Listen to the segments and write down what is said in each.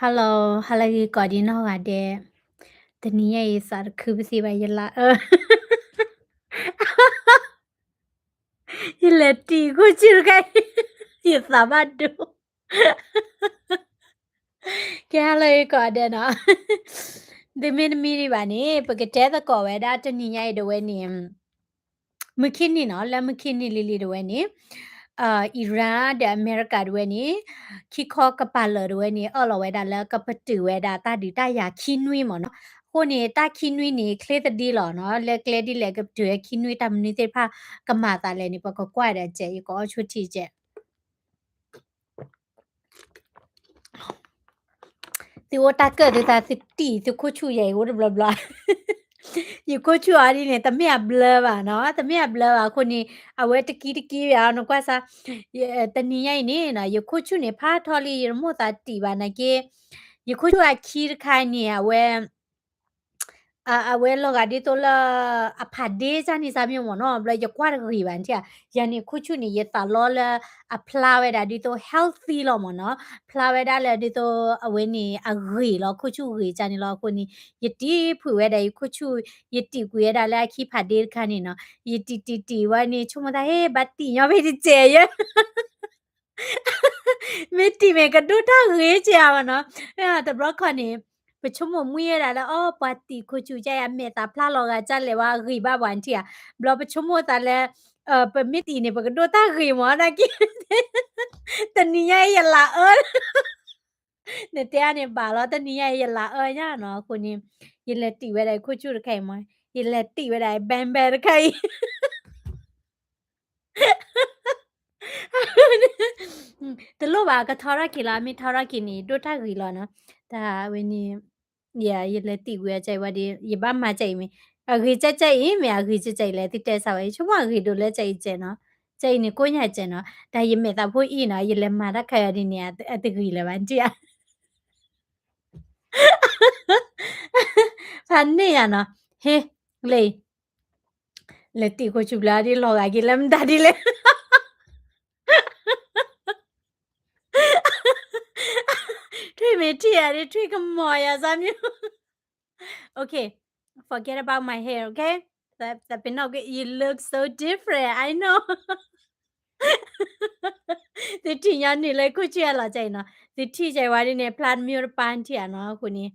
Hello, ဟါလၢဂ့ၤကိးဒံးနီၢ်ဂၤဒဲး, တနံၤညါအံၤသးတခုပသ့ဘၣ် ယလၢအၢ ယလဲၤတံာ်ခိၣ်ဆူၣ်တခါအံၤ ယသးဘၣ်ဒိ ကဲ ဟါလၢဂ့ၤကိးဒဲးနီၤ, သုမ့ၢ်တမံဒံးဘၣ်န့ၣ် ပကတဲသကိးဝဲဒၣ်တနံၤညါအံၤဒၣ်ဝဲန့ၣ် မုၢ်ခံနံၤနီၤ, လၢမုၢ်ခံနံၤလံၤလံၤဒၣ်ဝဲန့ၣ် Iran ဒီးအမဲရကၤဒၣ်ဝဲန့ၣ် ခံခီကပာ်လၢာ်ဒၣ်ဝဲန့ၣ် အၢၣ်လီၤဝဲဒၣ်လၢကပတုာ်ဝဲဒၣ်တၢ်ဒုးတၢ်ယၤခံနွံမ့ၢ်နီၤ. အဃိန့ၣ် တၢ်ခံနွံန့ၣ် ချ့သဒံလီၤနီၤ, လၢကျဲဒ်လဲၣ်ကပတုာ်ဝဲခံနွံ တၢ်မနုၤသ့ၣ်တဖၣ်ကမၤသးလဲၣ်န့ၣ် ပကကွၢ်ဒၣ်စဲး, ယကအီၣ်ဆိထံစဲး သုအိၣ်တၢ်ကၢၣ်သုသး သုတံၢ်သုခိၣ်ဆူၣ်ယဲအံၤအိၣ်တဘျီဘျီ, ယခိၣ်ဆူၣ်အီၤဒ်န့ၣ် တမ့ၢ်အဘျၢဘၣ်နီၤ, တမ့ၢ်အဘျၢဘၣ်အဃိန့ၣ် အဝဲတကံတကံဘၣ်အီၤ နကွၢ်စၢ်, တနံၤညါအံၤန့ၣ်နီၤ ယခိၣ်ဆူၣ်န့ၣ် ဖးထီလံ ယတမိၣ်သးတံၢ်ဘၣ်နာ်က့, ယခိၣ်ဆူၣ်အခံတခါန့ၣ် အဝဲ အဝဲလီၤဂာ်ဒ်သိးလၢ အဖးဒ့တၢ်န့ၣ်စၢ်မ့ၢ်မ့ၢ်နီၤ, ဘျီယကွၢ်တဂ့ၤဘၣ်နထံၣ်ဧါ, ယၤန့ၣ်ခိၣ်ဆူၣ်န့ၣ် ယသးလီလၢအဖျါဝဲဒၣ်ဒ်သိး healthy လီၤမ့ၢ်နီၤ, ဖျါဝဲဒၣ်လၢဒ်သိးအဝဲန့ၣ်အဂ့ၤလီၤ, ခိၣ်ဆူၣ်ဂ့ၤကၢ်န့ၣ်လီၤ. အဃိန့ၣ် ယတံၢ်ဖုးဝဲဒၣ်ယခိၣ်ဆူၣ်, ယတံၢ်ကွံာ်ဝဲဒၣ်လၢအခံဖးဒ့တခါန့ၣ်နီၤ, ယတံၢ်တံၢ်တံၢ်ဝဲန့ၣ် ဆိကမိၣ်သးဟ့ ဘၣ်တံၢ်ညီဖဲတစဲးယဲ မ့ၢ်တံၢ်မ့ၢ်ကဒိၣ်တၢ်ဂ့ၤကဲဧါမ့ၢ်နီၤ, တဘျီခီန့ၣ် ပဆိကမိၣ်မှံဝဲဒၣ်လၢ အီ ပှၤတံၢ်ခိၣ်ဆူၣ်ကဲအမဲာ်သးဖျါလီၤဂာ်ကၢ်လဲၣ် ဝဲအဂ့ၤဘၣ်ပှၤနထံၣ်ဧါ, ဘျီပဆိကမိၣ်သးလၢ ပမ့ၢ်တံၢ်န့ၣ် ပကဒိၣ်တၢ်ဂ့ၤမ့ၢ်နာ်က့, တနံၤညါအံၤယလၤအၢ နတဲအါန့ၣ်ဘၣ်လီၤ, တနံၤညါအံၤယလၤအၢညါနီၤ, အဃိန့ၣ် ယလဲၤတံၢ်ဝဲဒၣ်ခိၣ်ဆူၣ်တခါအံၤမ့ၢ်, ယလဲၤတံၢ်ဝဲဒၣ် bang bang တခါအံၤ တလိၣ်ဘၣ် ကထီထီၣ်က့ၤလီၤ, မ့ၢ်ထီထီၣ်က့ၤန့ၣ် ဒိၣ်တၢ်ဂ့ၤလီၤနီၤ, တၢ်ဝဲန့ၣ် ယ ယလဲၤတံၢ်ဝဲအကဲဝဲဒၣ် ယဘၣ်မၤကဲအံၤမ့ၢ်, အဂ့ၤကဲကဲအံၤမ့ၢ် အဂ့ၤကဲကဲအံၤလဲၣ် သုတဲစၢ်ဝဲ ယဆိကမိၣ်အဂ့ၤဒိၣ်လၢကဲအံၤကဲနီၤ, ကဲအံၤန့ၣ်ကိးညါကဲနီၤ, တၢ်ယမဲာ်သးဖိအံၤနီၤ ယလဲၤမၤတၢ်ခါအံၤဒ်န့ၣ် အတဂ့ၤလၢၤဘၣ် နထံၣ်ဧါ ဖးန့ၢ်ယၤနီၤ, ဟ့ လၢ လဲၤတံၢ်ခိၣ်ဆူၣ်ဘျီဒ်လီၤဂာ်က့ၤလၢမတၤဒ်လဲၣ်, ထွံၣ်မ့ၢ်ထံၣ်ယၤဒ် ထွံၣ်ကမီၤယၤစၢ်မ့ၢ်, okay, forget about my hair, okay? That, that be not good. You look so different, I know. သုထံၣ်ညီနုၢ်လၢခိၣ်ဆူၣ်အလီၤကဲအံၤနီၤ, သုထံၣ်ကဲဝဲဒ်န့ၣ် ဖျါတမံၤတပၢ်နထံၣ်ဧါနီၤ, အဃိန့ၣ်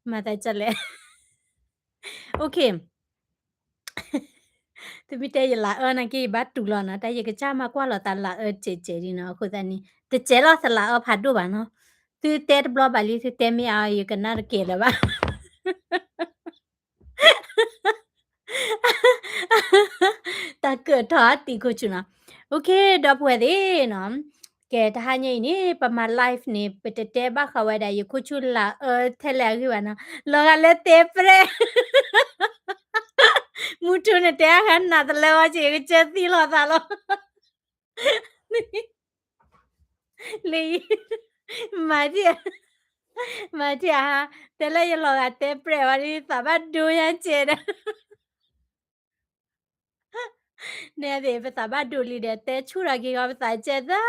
မၤသးကၢ်လဲၣ်, okay. သုမ့ၢ်တဲယလၤအၢနာ်က့ ယဘၣ်တူၢ်လီၤနီၤ, တၢ်ယကစၢ်မၤကွၢ်လီၤသးလၤအၢစဲးစဲးဒ်နီၤ, အဃိသတးန့ၣ် တစဲးလီၤသလၤအၢဖးဒိၣ်ဘၣ်နီၤ, သုတဲတဘျီဘၣ်လံ သုတဲမ့ၢ်အါ ယကနၣ်တကဲလၢၤဘၣ် တၢ်ကၢၣ်ထီၣ်တံၢ်ခိၣ်ဆူၣ်နီၤ, okay, ဒီပုၢ်ဝဲၢ်သ့ၣ်နီၤ, ကဲ တဟါညါအံၤန့ၣ် ပမၤ live န့ၣ် ပတတဲဘၣ်ဃးဝဲဒၣ် ယခိၣ်ဆူၣ်လၤအၢထဲလဲၣ်အဂ့ၢ်ဘၣ်နီၤ, လီၤဂာ်လၢတဲပြဲၢ် မူထူန့ၣ်တဲအါဂၤနးတလၢဝဲက့ၤ ကစၢၢ်သံလီၤသးလီၤ လံ, မၤဒံး, မၤဒံးဧါ, တဲလၢယလီၤဂာ်တဲပြဲၢ်ဝဲဒ် သးဘၣ်ဒိညါကဲဒီး, နဲသ့ၣ် ပသးဘၣ်ဒိလံဒီး တဲဆူၣ်ထီၣ်က့ၤဂီၤ ပသးကဲသၢ,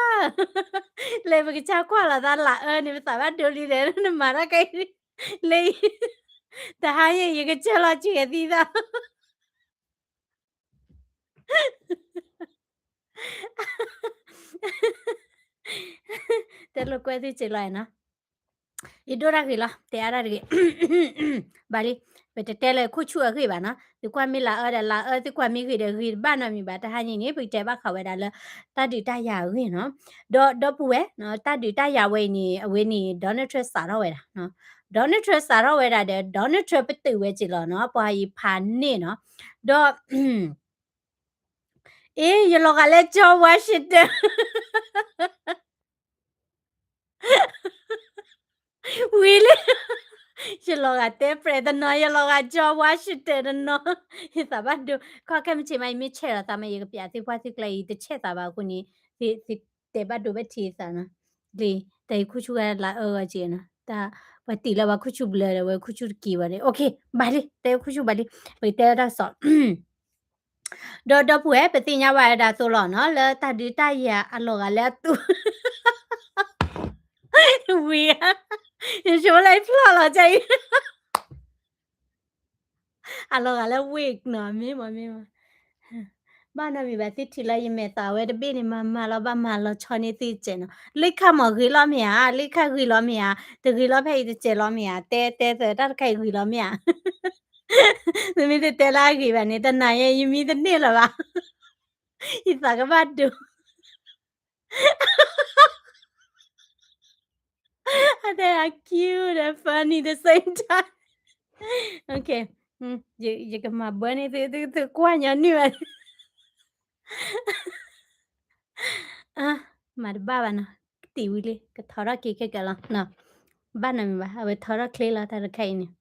လၢပကစၢ်ကွၢ်လီၤသးလၤအၢန့ၣ် ပသးဘၣ်ဒိလံဒီး နမၤတၢ်ကဲအံၤ, လံ, တဟါအံၤ ယကစၢၢ်လီၤက့ၤသံသး တဲလိာ်ကွဲသုစ့ၢ်လီၤနီၤ, ယဒိၣ်တၢ်ဂ့ၤလီၤ တဲအါတၢ်တဂ့ၤ, ဘၣ်လံ, ပတတဲလၢခိၣ်ဆူၣ်အဂ့ၢ်ဘၣ်နီၤ, သုကွၢ်မ့ၢ်လၤအၢဒီးလၤအၢ, သုကွၢ်မ့ၢ်ဂ့ၤဒီးဂ့ၤ တဘၣ်နီတမံၤဘၣ်, တဟါညါန့ၣ် ပကတဲဘၣ်ဃးဝဲဒၣ်လၢ တၢ်ဒုးတၢ်ယၤအဂ့ၢ်နီၤ, ဒီးဒီပုၢ်ဝဲၢ်, တၢ်ဒုးတၢ်ယၤဝဲအံၤန့ၣ် အဝဲန့ၣ် Donald Trump စးထီၣ်ဝဲဒၣ် Donald Trump စးထီၣ်ဝဲဒၣ်ဒီး Donald Trump ပတုာ်ဝဲစ့ၢ်လီၤနီၤ, ပှၤအံၤဖးန့ၢ်နီၤ, ဒီး အ့ ယလီၤဂာ်လၢ George Washington ဝံၤလံ, ယလီၤဂာ်တဲပြဲၢ်တနီၤ, ယလီၤဂာ် George Washington တနီၤ, ယသးဘၣ်ဒိ, ခီခဲမုၢ်ဆ့ၣ်မး ယမ့ၢ်ဆဲးလီၤသးမး ယကပျးသုပှၢ်သုကျဲအံၤ တဆဲးသးဘၣ်အဃိန့ၣ်, သုတဲဘၣ်ဒိဘၣ်ထံးသးနီၤ, လံ, တၢ်ယခိၣ်ဆူၣ်ဂၤလၤအၢဂီၤက့နီၤ, တၢ်ပှၤတံၢ်လၢပှၤခိၣ်ဆူၣ်ဘျၢဒီး ဝဲခိၣ်ဆူၣ်တက့ၤဘၣ်န့ၣ်, okay, ဘၣ်လံ, တဲခိၣ်ဆူၣ်ဘၣ်လံ, ပကတဲတၢ်ကစီၣ် ဒီးဒီပုၢ်ဝဲၢ် ပသ့ၣ်ညါဘၣ်ဝဲဒၣ်အသိးလီၤနီၤ, လၢတၢ်ဒုးတၢ်ယၤအလီၢ်ဂၤလၢအသူ ဝံၤဧါ, ယဆိလၢယဖျီၣ်လီၤကအံၤ အလီၢ်ဂၤလၢ wig နီၤ, မ့ၢ်မ့ၢ်မ့ၢ်မ့ၢ်, ဘၣ်နီတမံၤဘၣ် သုထံၣ်လၢယမဲာ်သးဝဲတဘ့ၣ်န့ၣ် မၤမၤလီၤ ဘၣ်မၤလီၤဆီန့ၢ်သုတစဲးနီၤ, လၢခါမ့ၢ်ဂ့ၤလီၤမ့ၢ်ဧါ, လၢခါဂ့ၤလီၤမ့ၢ်ဧါ, တဂ့ၤလီၤဖဲအံၤတစဲးလီၤမ့ၢ်ဧါ, တဲတဲသၢ တၢ်တခါအံၤဂ့ၤလီၤမ့ၢ်ဧါ, သုမ့ၢ်တတဲလၢအဂ့ၤဘၣ်န့ၣ် တနၤညါ ယမံတန့ၢ်လၢၤဘၣ်, ယသးကဘၣ်ဒိ အတဲ cute and funny the same time. Okay, ယကမၤဘၢန့ၢ်သု သုကွၢ်ညီနုၢ်ဘၣ်, မၤတဘၣ်ဘၣ်နီၤ, တံၢ်ဝံၤလံ ကထီထီၣ်က့ၤခဲကလီၤ, ဘၣ်နီတမံၤဘၣ် အဝဲထီထီၣ်ချ့လီၤ တၢ်တခါအံၤန့ၣ်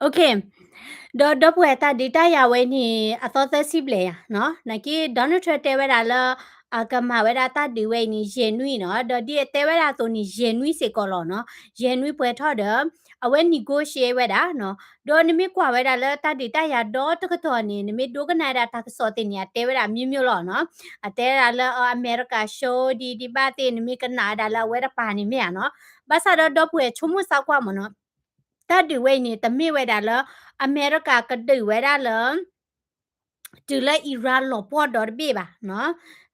Okay, ဒီးဒီပုၢ်ဝဲၢ် တၢ်ဒုးတၢ်ယၤဝဲန့ၣ် အသီသၢဆံဘျဲၣ်ယၤနီၤ, နာ်က့ Donald Trump တဲဝဲဒၣ်လၢ အကမၤဝဲဒၣ်တၢ်ဒုးဝဲအံၤန့ၣ် ယဲၢ်နွံနီၤ, ဒီးဒ်အတဲဝဲဒၣ်အသိးန့ၣ် ယဲၢ်နွံစ့ၢ်ကီးလီၤနီၤ, ယဲၢ်နွံပှဲၤထီၣ်ဒီး အဝဲ negotiate ဝဲဒၣ်နီၤ, ဒီးနမ့ၢ်ကွၢ်ဝဲဒၣ်လၢတၢ်ဒုးတၢ်ယၤဒီတကတီၢ်န့ၣ် နမ့ၢ်ဒိကနၣ်ဝဲဒၣ်တၢ်ကစီၣ်သ့ၣ်န့ၣ် အတဲဝဲဒၣ် မျိုးမျိုး လီၤနီၤ, အတဲဝဲဒၣ်လၢ အမဲရကၤ show ဒ်ဒ်ဘၣ်သ့ၣ် နမ့ၢ်ကနၣ်ဝဲဒၣ်လၢအဝဲတပၤန့ၣ်မ့ၢ်ဧါနီၤ, ဘၣ်ဆၣ်ဒီးဒီပုၢ်ဝဲၢ်ဆိကမိၣ်သးကွၢ်မ့ၢ်နီၤ, တၢ်ဒုးဝဲအံၤန့ၣ် တမ့ၢ်ဝဲဒၣ်လၢ အမဲရကၤကဒုးဝဲဒၣ်လၢ တုၤလၢ Iran လီၤပှီၢ်ဒီတဘ့ၣ်ဘၣ်နီၤ,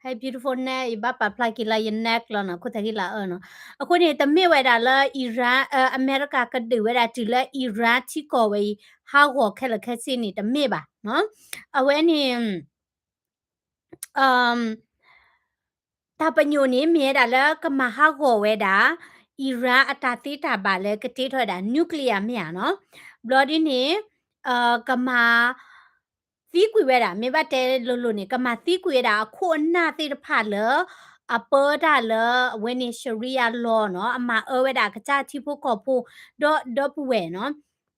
Hey beautiful neck ယဘၣ်ပာ်ဖျါက့ၤလၢယ neck လီၤနီၤ, ခိၣ်သးဂံၢ်လၢအအၢနီၤ, အဃိန့ၣ် တမ့ၢ်ဝဲဒၣ်လၢ Iran အမဲရကၤကဒုးဝဲဒၣ်တုၤလၢ Iran ထံကီၢ်ဝဲအံၤ ဟးဂီၤခဲလၢာ်ခဲဆ့န့ၣ် တမ့ၢ်ဘၣ်နီၤ, အဝဲန့ၣ် တၢ်ပညိၣ်န့ၣ် မ့ၢ်ဝဲဒၣ်လၢကမၤဟးဂီၤဝဲဒၣ် Iran အတၢ်သ့တၢ်ဘၣ်လၢကတ့ထီၣ်ဝဲဒၣ် nuclear မ့ၢ်ဧါနီၤ, ဘျီဒ်န့ၣ် ကမၤ သံကွံာ်ဝဲဒၣ် မ့ၢ်ဘၣ်တဲလိၤလိၤန့ၣ် ကမၤသံကွံာ်ဝဲဒၣ်အခိၣ်အနၢ်သ့ၣ်တဖၣ်လၢ အပၢတၢ်လၢအဝဲန့ၣ် Sharia law နီၤ, အမၤအၢဝဲဒၣ်ကစၢ်ထံဖိကီၢ်ဖိ ဒီးဒီပုၢ်ဝဲၢ်နီၤ,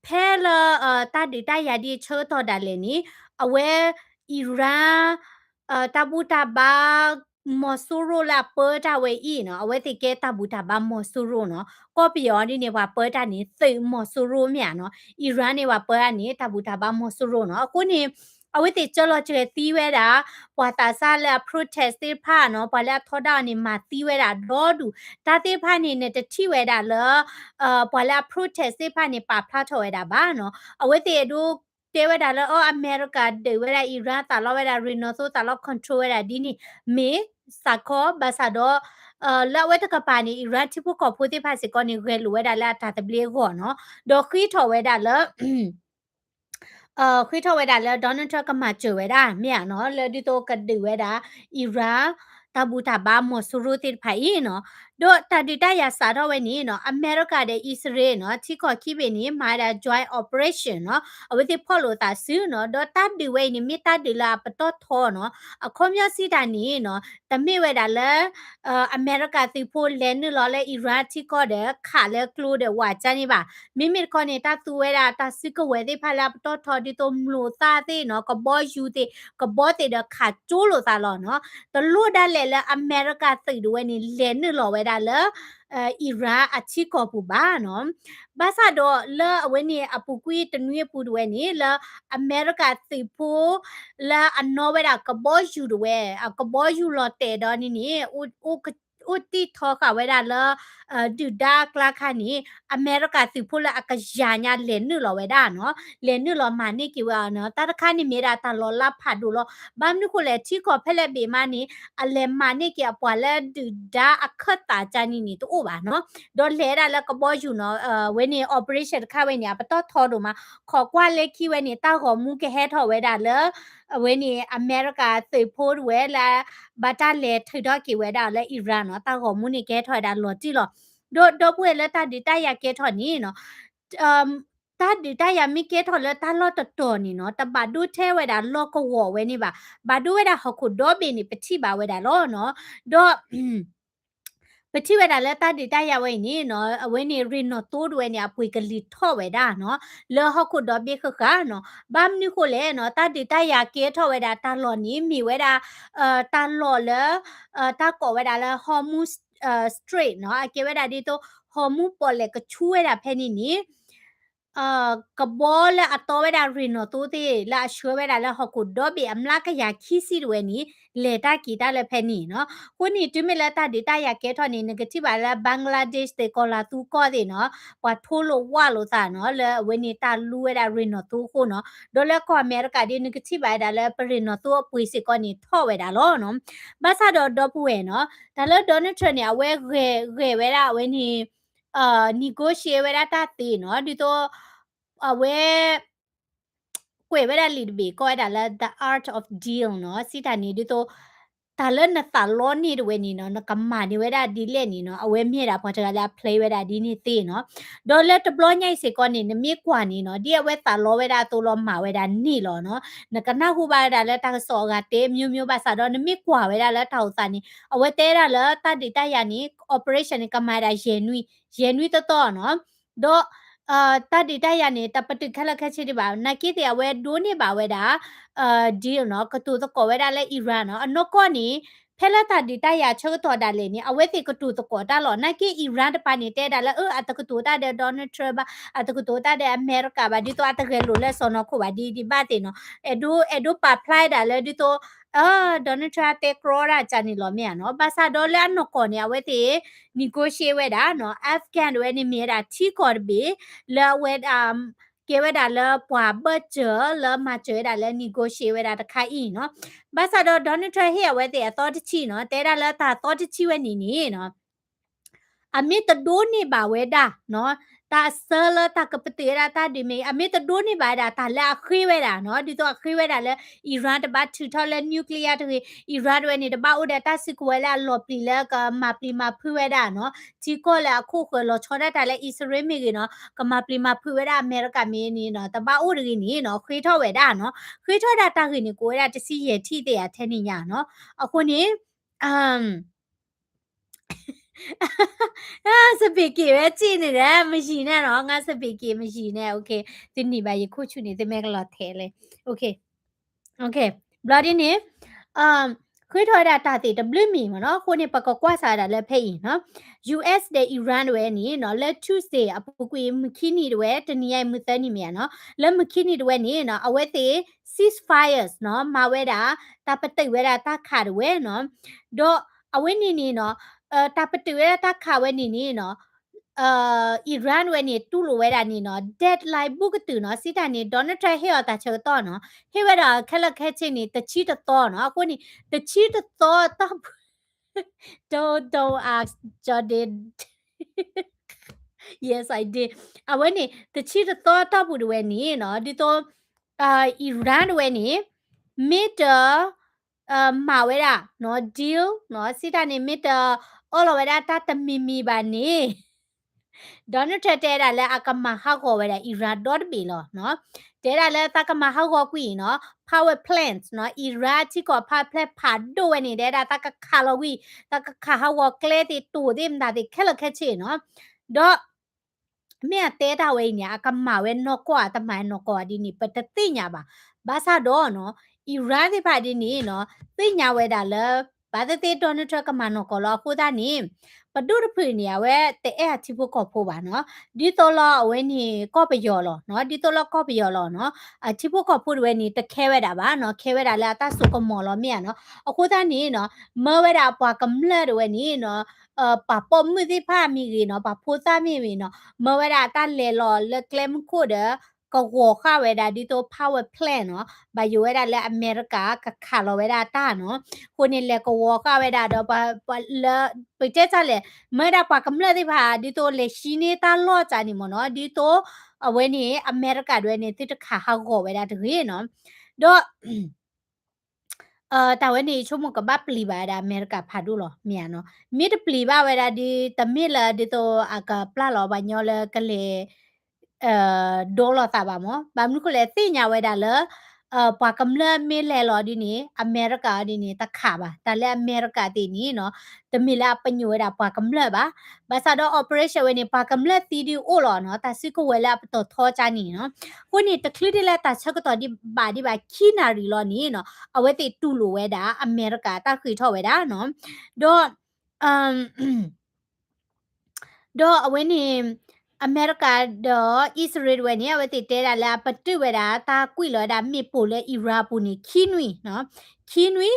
ဖဲလၢ တၢ်ဒုးတၢ်ယၤဒ်အဆၢကတီၢ်ဒၣ်လဲာ်န့ၣ် အဝဲ Iran တၢ်ဘူၣ်တၢ်ဘါ မီၤစိရိၤလၢအပၢတၢ်ဝဲအံၤနီၤ, အဝဲသ့ၣ်ကဲတၢ်ဘူၣ်တၢ်ဘါမီၤစိရိၤနီၤ, ကီၢ်ပယီၤဒ်န့ၣ် ပှၤပၢတၢ်န့ၣ် သုးမီၤစိရိၤမ့ၢ်ဧါနီၤ, Iran န့ၣ် ပှၤပၢတၢ်န့ၣ် တၢ်ဘူၣ်တၢ်ဘါမီၤစိရိၤနီၤ, အဃိန့ၣ် အဝဲသ့ၣ်ကၢလီၤစှဲၤသံဝဲဒၣ် ပှၤသးစၢ်လၢအ protest သ့ၣ်တဖၣ်နီၤ, ပှၤလၢအထီဒါအီၤန့ၣ် မၤသံဝဲဒၣ်ဒီဒူၣ်, တၢ်သ့ၣ်တဖၣ်န့ၣ် နတထံၣ်ဝဲဒၣ်လၢ ပှၤလၢအ protest သ့ၣ်တဖၣ်န့ၣ် ပာ်ဖျါထီၣ်ဝဲဒၣ်ဘၣ်နီၤ, အဝဲသ့ၣ်အဲၣ်ဒိးတဲဝဲဒၣ်လၢ အီ အမဲရကၤဒုးဝဲဒၣ် Iran သးလီဝဲဒၣ် ရ့ၣ်နီၣ်သိသးလီ control ဝဲဒၣ်ဒ်န့ၣ် မ့ၢ်စးခီ ဘၣ်ဆၣ်ဒီး လၢအဝဲတကပၤန့ၣ် Iran ထံဖိကီၢ်ဖိသ့ၣ်တဖၣ်စ့ၢ်ကီးန့ၣ် ဂဲၤလိာ်ဝဲဒၣ်လၢအတၢ်သဘျ့အဂီၢ်နီၤ, ဒီးဃ့ထီၣ်ဝဲဒၣ်လၢ ဃ့ထီၣ်ဝဲဒၣ်လၢ Donald Trump ကမၤစၢၤဝဲဒၣ် မ့ၢ်ဧါနီၤ, လၢဒ်သိးကဒုးဝဲဒၣ် Iran တၢ်ဘူၣ်တၢ်ဘါမီၤစိရိၤသ့ၣ်တဖၣ်အံၤနီၤ, ဒီးတၢ်ဒုးတၢ်ယၤစးထီၣ်ဝဲန့ၣ်နီၤ, အမဲရကၤဒီးအံၣ်စရ့လးနီၤ, ထံကီၢ်ခံဘ့ၣ်န့ၣ် မၤဝဲဒၣ် joint operation နီၤ, အဝဲသ့ၣ်ဖီၣ်လိာ်သးစုနီၤ, ဒီးတၢ်ဒုးဝဲအံၤန့ၣ် မ့ၢ်တၢ်ဒုးလၢအပတီၢ်ထီနီၤ, အခီပညီစံးတၢ်န့ၣ်နီၤ, တမ့ၢ်ဝဲဒၣ်လၢ အမဲရကၤသုးဖိလဲၤနုာ်လီၤလၢ Iran ထံကီၢ်ဒီး ခးလၢကျိဒီးဝးကၠါန့ၣ်ဘၣ်. မ့မ့ၢ်တခီန့ၣ် တၢ်သူဝဲဒၣ်တၢ်စုကဝဲၤသ့ၣ်တဖၣ်လၢအပတီၢ်ထီ ဒ်သိးမျိာ်သၣ်သ့ၣ်နီၤ, ကဘီယူၤသ့ၣ်, ကဘီသ့ၣ်ဒီးခးကၠိလိာ်သးလီၤနီၤ. တလိၣ်ဒၣ်လဲာ်လၢအမဲရကၤသုးဒၣ်ဝဲန့ၣ် လဲၤနုာ်လီၤဝဲဒၣ်လၢ Iran အထံကီၢ်ပူၤဘၣ်နီၤ. ဘၣ်ဆၣ်ဒီးလၢအဝဲန့ၣ်အပူၤကွံာ်တနွံအပူၤဒၣ်ဝဲန့ၣ် လၢအမဲရကၤသုးဖိ လၢအနီၣ်ဝဲဒၣ်ကဘီယူၤဒၣ်ဝဲ, အကဘီယူၤလီၤတဲာ်ဒီးန့ၣ်န့ၣ် အိၣ်တ့ၢ်ထီဃာ်ဝဲဒၣ်လၢ ဒုၣ်ဒါအကျါခါန့ၣ် အမဲရကၤသုးဖိလၢအကယၤညါလဲၤနုာ်လီၤဝဲဒၣ်နီၤ, လဲၤနုာ်လီၤမၤန့ၢ်က့ၤဝဲအီၤနီၤ. တၢ်တခါန့ၣ်မ့ၢ်ဒၣ်တၢ်လီၤလးဖးဒိၣ်လီၤ. ဘၣ်မနုၤဃိလဲၣ် ထံကီၢ်ဖဲလဲၣ်ဘ့ၣ်မးန့ၣ် အလဲၤမၤန့ၢ်က့ၤအပှၤလၢဒုၣ်ဒါအခၢၣ်သးကၢန့ၣ်န့ၣ် တအိၣ်ဘၣ်နီၤ. ဒီးလဲၤဒၣ်လၢကဘီယူၤနီၤ, ဝဲန့ၣ် operation တခါဝဲန့ၣ် အပတီၢ်ထီဒိၣ်မး, ခိးကွၢ်လၢခံဝဲန့ၣ် တၢ်ဂီၤမူကဟဲထီၣ်ဝဲဒၣ်လၢ အဝဲန့ၣ် အမဲရကၤသုးဖိဒၣ်ဝဲလၢ ဘၣ်တၢ်လဲၤထုးထီၣ်က့ၤဝဲဒၣ်လၢ Iran နီၤ, တၢ်ဂီၤမူန့ၣ်ကဟဲထီၣ်ဝဲဒၣ်လီၤတံၢ်လီၤ. ဒီးဒီပုၢ်ဝဲၢ်လၢတၢ်ဒုးတၢ်ယၤကဲထီၣ်န့ၣ်နီၤ, တၢ်ဒုးတၢ်ယၤမ့ၢ်ကဲထီၣ်လၢတၢ်လီၢ်တတီၤန့ၣ်နီၤ, တဘၣ်ဒိထဲဝဲဒၣ်လီၢ်ကဝီၤဝဲန့ၣ်ဘၣ်, ဘၣ်ဒိဝဲဒၣ်ဟီၣ်ခိၣ်ဒီဘ့ၣ်န့ၣ် ပထံၣ်ဘၣ်ဝဲဒၣ်လီၤနီၤ. ဒီး ပထံၣ်ဝဲဒၣ်လၢတၢ်ဒုးတၢ်ယၤဝဲအံၤန့ၣ်နီၤ, အဝဲန့ၣ်ရ့ၣ်နီၣ်သိဒၣ်ဝဲန့ၣ် အပှ့ၤကလံၤထီၣ်ဝဲဒၣ်နီၤ, လၢဟီၣ်ခိၣ်ဒီဘ့ၣ်ဃၣ်ဃၣ်နီၤ. ဘၣ်မနုၤဃိလဲၣ်နီၤ, တၢ်ဒုးတၢ်ယၤကဲထီၣ်ဝဲဒၣ်တၢ်လီၢ်န့ၣ် မ့ၢ်ဝဲဒၣ် တၢ်လီၢ်လၢ တၢ်ကိးဝဲဒၣ်လၢ Hormuz Strait နီၤ, အကဲဝဲဒၣ်ဒ်သိး Hormuz ပီၣ်လဲၣ်ကဆူဝဲဒၣ်ဖဲန့ၣ်န့ၣ် ကဘီလၢအတီဝဲဒၣ်ရ့ၣ်နီၣ်သိသ့ၣ် လၢအဆှၢဝဲဒၣ်လၢဟီၣ်ခိၣ်ဒီဘ့ၣ်အမျးကယၤခံဆံတဝဲန့ၣ် လဲၤတၢ်က့ၤတၢ်လၢဖဲန့ၣ်နီၤ. အဃိန့ၣ် တုၤမ့ၢ်လၢတၢ်ဒုးတၢ်ယၤကဲထီၣ်န့ၣ် နကထံၣ်ဘၣ်လၢ Bangladesh သ့ၣ် ကီၤလၤသူကီၢ်သ့ၣ်နီၤ ပှၤထိလိာ်ဝးလိာ်သးနီၤ လၢအဝဲန့ၣ်တၢ်လူဝဲဒၣ်ရ့ၣ်နီၣ်သိအဃိနီၤ. ဒီးလၢကီၢ်အမဲရကၤဒ် နကထံၣ်ဘၣ်ဝဲဒၣ်လၢပရ့ၣ်နီၣ်သိအပှ့ၤစ့ၢ်ကီးန့ၣ် ထီၣ်ဝဲဒၣ်လီၤနီၤ. ဘၣ်ဆၣ်ဒီးဒီပုၢ်ဝဲၢ်နီၤ တၢ်လၢ Donald Trump န့ၣ် အဝဲဂဲၤဂဲၤဝဲဒၣ်အဝဲန့ၣ် negotiate ဝဲဒၣ်တၢ်သ့နီၤ ဒ်သိး အဝဲ ကွဲးဝဲဒၣ်လံာ်တဘ့ၣ် ကိးဝဲဒၣ်လၢ The Art of Deal နီၤ စံးတၢ်န့ၣ် ဒ်သိး တၢ်လၢနသးလီန့ၢ်တဝဲန့ၣ်နီၤ နကမၤန့ၢ်ဝဲဒၣ်ဒ်လဲၣ်န့ၣ်နီၤ အဝဲမ့ၢ်ဒၣ်ပှၤတဂၤလၢအ play ဝဲဒၣ်ဒ်န့ၣ်သ့နီၤ. ဒီးလၢတဘျီညါအံၤစ့ၢ်ကီးန့ၣ် နမ့ၢ်ကွၢ်န့ၣ်နီၤ ဒ်အဝဲသးလီဝဲဒၣ်အသိးလီၤမၤဝဲဒၣ်န့ၣ်လီၤနီၤ. နကနၢ်ဟူဘၣ်ဝဲဒၣ်လၢတၢ်ကစီၣ်အဂၤတဲ မျိုးမျိုး ဘၣ်ဆၣ်ဒီး နမ့ၢ်ကွၢ်ဝဲဒၣ်လၢတၢ်အိၣ်သးန့ၣ် အဝဲတဲဒၣ်လၢတၢ်ဒုးတၢ်ယၤန့ၣ် operation န့ၣ် ကမၤဒၣ်ယဲၢ်နွံ ယဲၢ်နွံသီသီနီၤ. ဒီး တၢ်ဒုးတၢ်ယၤန့ၣ် တပတုာ်ခဲလၢာ်ခဲဆ့ဒံးဘၣ်. နာ်က့သ့ၣ် အဝဲဒိးန့ၢ်ဘၣ်ဝဲဒၣ် deal နီၤ ကတိၤသကိးဝဲဒၣ်လၢ Iran နီၤ. အနီၢ်ကီၢ်န့ၣ် ဖဲလၢတၢ်ဒုးတၢ်ယၤဆၢကတီၢ်ဒၣ်လဲာ်န့ၣ် အဝဲသ့ၣ်ကတိၤသကိးတၢ်လီၤ. နာ်က့ Iran တပၤန့ၣ် တဲဒၣ်လၢ အတကတိၤတၢ်ဒီး Donald Trump ဘၣ်, အတကတိၤတၢ်ဒီးအမဲရကၤဘၣ်, ဒ်သိးအတဂဲၤလိာ်လၢစီၢ်နီၤခိၣ်ဘၣ်ဒ်ဒံးဘၣ်သ့ၣ်နီၤ. အဲၣ်ဒိး အဲၣ်ဒိးပာ်ဖျါဝဲဒၣ်လၢ ဒ်သိး Donald Trump တဲကြီတၢ်ကန့ၣ်လီၤ မ့ၢ်ဧါနီၤ. ဘၣ်ဆၣ်ဒီးလၢအနီၢ်ကီၢ်န့ၣ် အဝဲသ့ၣ် negotiate ဝဲဒၣ်နီၤ, Afghan တဝဲန့ၣ်မ့ၢ်ဝဲဒၣ်ထံကီၢ်တဘ့ၣ် လၢအဝဲဒၣ် ကဲဝဲဒၣ်လၢပှၤဘၢၣ်စၢၤလၢမၤစၢၤဝဲဒၣ်လၢ negotiate ဝဲဒၣ်တခါအံၤနီၤ. ဘၣ်ဆၣ်ဒီး Donald Trump ဟ့ၣ်အဝဲသ့ၣ်အသီတဆံနီၤ, တဲဒၣ်လၢတၢ်သီတဆံဝဲန့ၣ်န့ၣ်နီၤ အမ့ၢ်တဒိးန့ၢ်ဘၣ်ဝဲဒၣ်နီၤ, တၢ်အဆၢလၢတၢ်ကပတုာ်ဝဲဒၣ်တၢ်ဒုးမ့ၢ်ဂ့ၤ, အမ့ၢ်တဒိးန့ၢ်ဘၣ်ဝဲဒၣ်တၢ်လၢအဃ့ဝဲဒၣ်နီၤ, ဒ်သိးအဃ့ဝဲဒၣ်လၢ Iran တဘၣ်ထုးထီၣ်လၢ nuclear တဂ့ၤ, Iran တဝဲန့ၣ် တဘၣ်အိၣ်ဒီးတၢ်စုကဝဲၤလၢအလီၤပျံၤလၢကမၤပျံၤမၤဖုးဝဲဒၣ်နီၤ, ထံကီၢ်လၢအခိၣ်ဃၢၤလီၤဆီဒၣ်တၢ်လၢ အံၣ်စရ့လးမ့ၢ်ဂ့ၤနီၤ, ကမၤပျံၤမၤဖုးဝဲဒၣ်အမဲရကၤမ့ၢ်န့ၣ်နီၤ, တဘၣ်အိၣ်တဂ့ၤန့ၣ်နီၤ, ဃ့ထီၣ်ဝဲဒၣ်နီၤ, ဃ့ထီၣ်ဒၣ်တၢ်ဂ့ၢ်န့ၣ် ကအိၣ်ဝဲဒၣ်တဆံယဲၢ်ထံၣ်သ့ၣ်ဧါ ထဲန့ၣ်ညါနီၤ, အဃိန့ၣ် စပံးက့ၤဝဲစ့ၢ်န့ၣ်ဒီး မယံၤန့ၣ်နီၤ, ငါစပံးက့ၤမယံၤန့ၣ်, သုန့ၢ်ဘၣ်ယခိၣ်ဆူၣ်န့ၣ် သုမ့ၢ်ကလီၤထဲးလဲၣ်, ဘျီဒ်န့ၣ် ဃ့ထီၣ်ဝဲဒၣ်တၢ်သ့ၣ်တဘျုးမံၤမ့ၢ်နီၤ, အဃိန့ၣ် ပကကွၢ်စးဝဲဒၣ်လၢဖဲအံၤနီၤ, U S ဒီး Iran တဝဲန့ၣ်နီၤ, လၢ Tuesday အပူၤကွံာ် မုၢ်ခံနံၤတဝဲ တနံၤညါအံၤမုၢ်သၢနံၤမ့ၢ်ဧါနီၤ, လၢမုၢ်ခံနံၤတဝဲန့ၣ်နီၤ, အဝဲသ့ၣ် ceasefires နီၤ, မၤဝဲဒၣ် တၢ်ပတုာ်ဝဲဒၣ်တၢ်ခးတဝဲနီၤ, ဒီးအဝဲန့ၣ်န့ၣ်နီၤ, တၢ်ပတုာ်ဝဲဒၣ်တၢ်ခးဝဲန့ၣ်န့ၣ်နီၤ Iran ဝဲန့ၣ် တူၢ်လိာ်ဝဲဒၣ်န့ၣ်နီၤ, deadline ဘူးကတုာ်နီၤ, စံးတၢ်န့ၣ် Donald Trump ဟ့ၣ်အီၤတၢ်ဆၢကတီၢ်နီၤ, ဟ့ၣ်ဝဲဒၣ်ခဲလၢာ်ခဲဆ့န့ၣ် တဆံတသီနီၤ, အဃိန့ၣ် တဆံတသီတီၢ်ပူၤ don't don't ask Jordan, yes I did, အဝဲန့ၣ် တဆံတသီတီၢ်ပူၤတဝဲန့ၣ်နီၤ, ဒ်သိး Iran တဝဲန့ၣ် မ့ၢ်တ မၤဝဲဒၣ်နီၤ deal နီၤ, စံးတၢ်န့ၣ် မ့ၢ်တအၢၣ်လီၤဝဲဒၣ်တၢ်တမံၤမံၤဘၣ်န့ၣ် Donald Trump တဲဒၣ်လၢအကမၤဟးဂီၤဝဲဒၣ် Iran ဒီတဘ့ၣ်လီၤနီၤ, တဲဒၣ်လၢသးကမၤဟးဂီၤကွံာ်နီၤ power plants နီၤ, Iran ထံကီၢ် power plant ဖးဒိၣ်ဝဲန့ၣ် တဲဒၣ်သးကခးလီၤကွံာ်, သးကခးဟးဂီၤကျဲသ့ၣ် တိၢ်သ့ၣ်မတၤသ့ၣ်ခဲလၢာ်ခဲဆ့နီၤ, ဒီး မ့ၢ်အတဲတၢ်ဝဲအံၤန့ၣ် အကမၤဝဲနီၢ်ကီၢ် အတမၤနီၢ်ကီၢ်ဒ်န့ၣ် ပတသ့ၣ်ညါဘၣ်. ဘၣ်ဆၣ်ဒီးနီၤ Iran သ့ၣ်တဖၣ်ဒ်န့ၣ်နီၤ သ့ၣ်ညါဝဲဒၣ်လၢ ဘၣ်သ့ၣ်သ့ၣ် Donald Trump ကမၤနီၢ်ကီၢ်လီၤ. အဃိသတးန့ၣ် ပဒိၣ်တဖုန့ၣ် အဝဲတအဲၣ်အထံဖိကီၢ်ဖိဘၣ်နီၤ. ဒ်သိးလီၤအဝဲန့ၣ် ကီၢ်ပယီၤလီၤနီၤ. ဒ်သိးလီၤကီၢ်ပယီၤလီၤနီၤ အထံဖိကီၢ်ဖိတဝဲန့ၣ် တခဲဝဲဒၣ်ဘၣ်နီၤ. ခဲဝဲဒၣ်လၢအတၢ်စိကမီၤလီၤမ့ၢ်ဧါနီၤ. အဃိသတးန့ၣ်နီၤ မၢဝဲဒၣ်ပှၤကမျၢၢ်တဝဲန့ၣ်နီၤ ပှၤပိာ်မုၣ်သ့ၣ်တဖၣ်မ့ၢ်ဂ့ၤနီၤ ပှၤဖိသၣ်မ့ၢ်ဂ့ၤနီၤ မၢဝဲဒၣ်တၢ်လဲၤလီၤလၢကျဲမုၢ်ခိၣ်ဒီး ကဝီၤဃာ်ဝဲဒၣ်ဒ်သိး power plant နီၤ ဘၣ်ယိၣ်ဝဲဒၣ်လၢအမဲရကၤကခးလီၤဝဲဒၣ်တၢ်နီၤ. အဃိန့ၣ် လဲၤကဝီၤဃာ်ဝဲဒၣ်ဒီး ပှၤလၢ ပတဲတၢ်လဲၣ် မၢဒၣ်ပှၤကမျၢၢ်သ့ၣ်တဖၣ် ဒ်သိးလဲၤဟံးန့ၢ်တၢ်လီၢ်တၢ်န့ၣ်မ့ၢ်နီၤ ဒ်သိး အဝဲန့ၣ် အမဲရကၤတဝဲန့ၣ် သုတခးဟးဂီၤဝဲဒၣ်တဂ့ၤနီၤ. ဒီး တၢ်ဝဲန့ၣ် ဆိကမိၣ်ကဘၣ်ပျံၤဘၣ်ဝဲဒၣ်အမဲရကၤဖးဒိၣ်လီၤ မ့ၢ်ဧါနီၤ. မ့ၢ်တပျံၤဘၣ်ဝဲဒၣ်ဒီး တမ့ၢ်လၢဒ်သိးအကပျၢ်လီၤပှၤညီလၢကလဲၤ ဒိလီၤသးဘၣ်မ့ၢ် ဘၣ်မနုၤဃိလဲၣ် သ့ၣ်ညါဝဲဒၣ်လၢ ပှၤကမျၢၢ်မ့ၢ်လဲၤလီၤဒ်န့ၣ် အမဲရကၤဒ်န့ၣ် တခးဘၣ် တၢ်လၢအမဲရကၤသ့ၣ်န့ၣ်နီၤ တမ့ၢ်လၢအပညိၣ်ဝဲဒၣ်ပှၤကမျၢၢ်ဘၣ်. ဘၣ်ဆၣ်ဒီး operation ဝဲန့ၣ် ပှၤကမျၢၢ်သံဒုးအိၣ်လီၤနီၤ တၢ်စုကဝဲၤလၢအပတီၢ်ထီကါန့ၣ်နီၤ. အဃိန့ၣ် တချုးဒ်လၢတၢ်ဆၢကတီၢ်ဒံးဘၣ်ဒံးဘၣ်ခံနၣ်ရံၣ်လီၤန့ၣ်နီၤ အဝဲသ့ၣ်တူၢ်လိာ်ဝဲဒၣ် အမဲရကၤတၢ်ဃ့ထီၣ်ဝဲဒၣ်နီၤ. ဒီး ဒီးအဝဲန့ၣ် အမဲရကၤဒီးအံၣ်စရ့လးတဝဲန့ၣ် အဝဲသ့ၣ်တဲဒၣ်လၢအပတုာ်ဝဲဒၣ် တၢ်ကွံာ်လီၤဝဲဒၣ်မ့ၣ်ပိၢ်လၢ Iran အပူၤန့ၣ် ခံနွံနီၤ, ခံနွံ,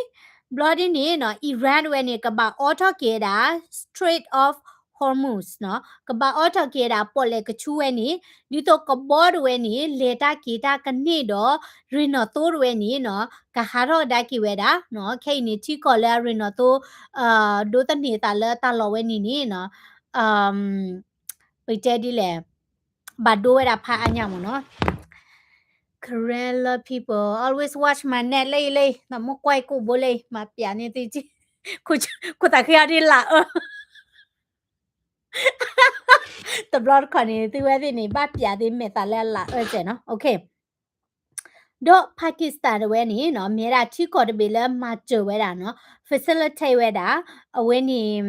ဘျီဒ်န့ၣ်နီၤ Iran တဝဲန့ၣ် ကဘၣ်အိးထီၣ်က့ၤဝဲဒၣ် Strait of Hormuz နီၤ, ကဘၣ်အိးထီၣ်က့ၤဝဲဒၣ်ပီၣ်လဲၣ်ကဆူဝဲန့ၣ် ဒ်သိးကဘီတဝဲန့ၣ် လဲၤတၢ်က့ၤတၢ်ကန့ၢ်ဒီး ရ့ၣ်နီၣ်သိတဝဲန့ၣ်နီၤ ကဟးထီၣ်ကဒါက့ၤဝဲဒၣ်နီၤ, ခဲအံၤန့ၣ် ထံကီၢ်လၢအရ့ၣ်နီၣ်သိ ဒိးသန့ၤသးလၢတၢ်လီၢ်ဝဲန့ၣ်န့ၣ်နီၤ ပတဲဒ်လဲၣ်, ဘၣ်ဒိဝဲဒၣ်ဖးအါညါမ့ၢ်နီၤ. Karen love people always watch my net လၢအံၤလၢအံၤ နမိၢ်ကွၢ်ကိၣ်ဘိလၢအံၤ မၤပျးန့ၢ်သု, ခိၣ်သးဃ့အီၤဒ်လၢအအၢ တဘျီတခီၣ်န့ၣ် သုဝဲသ့ၣ်န့ၣ် ဘၣ်ပျးသ့မဲာ်သးလၢအလၢအၢစဲးနီၤ. ဒီး Pakistan တဝဲန့ၣ်နီၤ မ့ၢ်ဝဲဒၣ်ထံကီၢ်တဘ့ၣ်လၢမၤစၢၤဝဲဒၣ်နီၤ facilitate ဝဲဒၣ် အဝဲန့ၣ်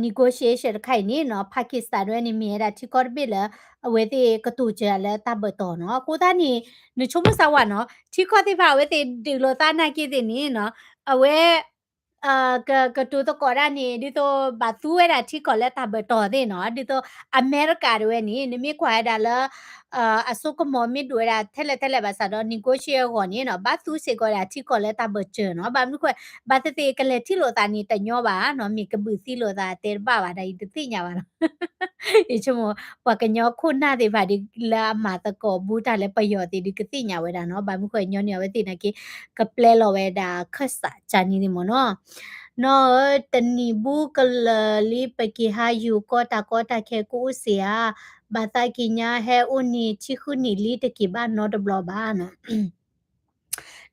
negotiation တခါအံၤန့ၣ်နီၤ Pakistan တဝဲန့ၣ် မ့ၢ်ဝဲဒၣ်ထံကီၢ်တဘ့ၣ်လၢ အဝဲသ့ၣ်ကတိၤစၢၤလၢတၢ်ဘၢၣ်တီၤနီၤ. အဃိသတးန့ၣ် နဆိကမိၣ်စၢ်ဝဲနီၤ ထံကီၢ်သ့ၣ်တဖၣ်အဝဲသ့ၣ်ဒုးလိာ်သးနာ်က့သ့ၣ်န့ၣ်နီၤ အဝဲ ကကတိၤသကိးတၢ်န့ၣ် ဒ်သိးဘၣ်သူဝဲဒၣ်ထံကီၢ်လၢတၢ်ဘၢၣ်တီၤသ့ၣ်နီၤ, ဒ်သိးအမဲရကၤတဝဲန့ၣ် နမ့ၢ်ကွၢ်ဝဲဒၣ်လၢ အစိကမီၤမ့ၢ်ဒိၣ်ဝဲဒၣ်ထဲလဲၣ်ထဲလဲၣ်ဘၣ်ဆၣ်ဒီး negotiate အဂီၢ်န့ၣ်နီၤ ဘၣ်သူစ့ၢ်ကီးဝဲဒၣ်ထံကီၢ်လၢတၢ်ဘၢၣ်စၢၤနီၤ, ဘၣ်မနုၤဃိ ဘၣ်သ့ၣ်သ့ၣ်ကလဲၤထံၣ်လိာ်သးန့ၣ်တညီဘၣ်နီၤ, မ့ၢ်ကဘုၣ်သံလိာ်သးတဲတဘၣ်ဘၣ်ဒီး ယတသ့ၣ်ညါဘၣ်နီၤ ယဆိကမိၣ် ပှၤကညီခိၣ်နၢ်သ့ၣ်တဖၣ်ဒ်လၢအမၤသကိးဘူးတၢ်လၢပယီၤသ့ၣ်ဒ်ကသ့ၣ်ညါဝဲဒၣ်နီၤ, ဘၣ်မနုၤဃိညီနုၢ်အဝဲသ့ၣ်နာ်က့ ကပျဲလီၤဝဲဒၣ်ခၢၣ်စးကၢ်န့ၣ်သ့ၣ်မ့ၢ်နီၤ. နီၢ်ဧၢ တနံၤဘူးကလၢာ်လံ ပက့ၤဟးယိၤကီၢ်တၢ်ကီတၢ်ခဲကအိၣ်စ့ၢ်ဧါ, ဘၣ်သးက့ၤညါဟဲအိၣ်န့ၣ် ဆံဃုနံၣ်လံတက့ၤဘၣ်နီတဘျီဘၣ်နီၤ.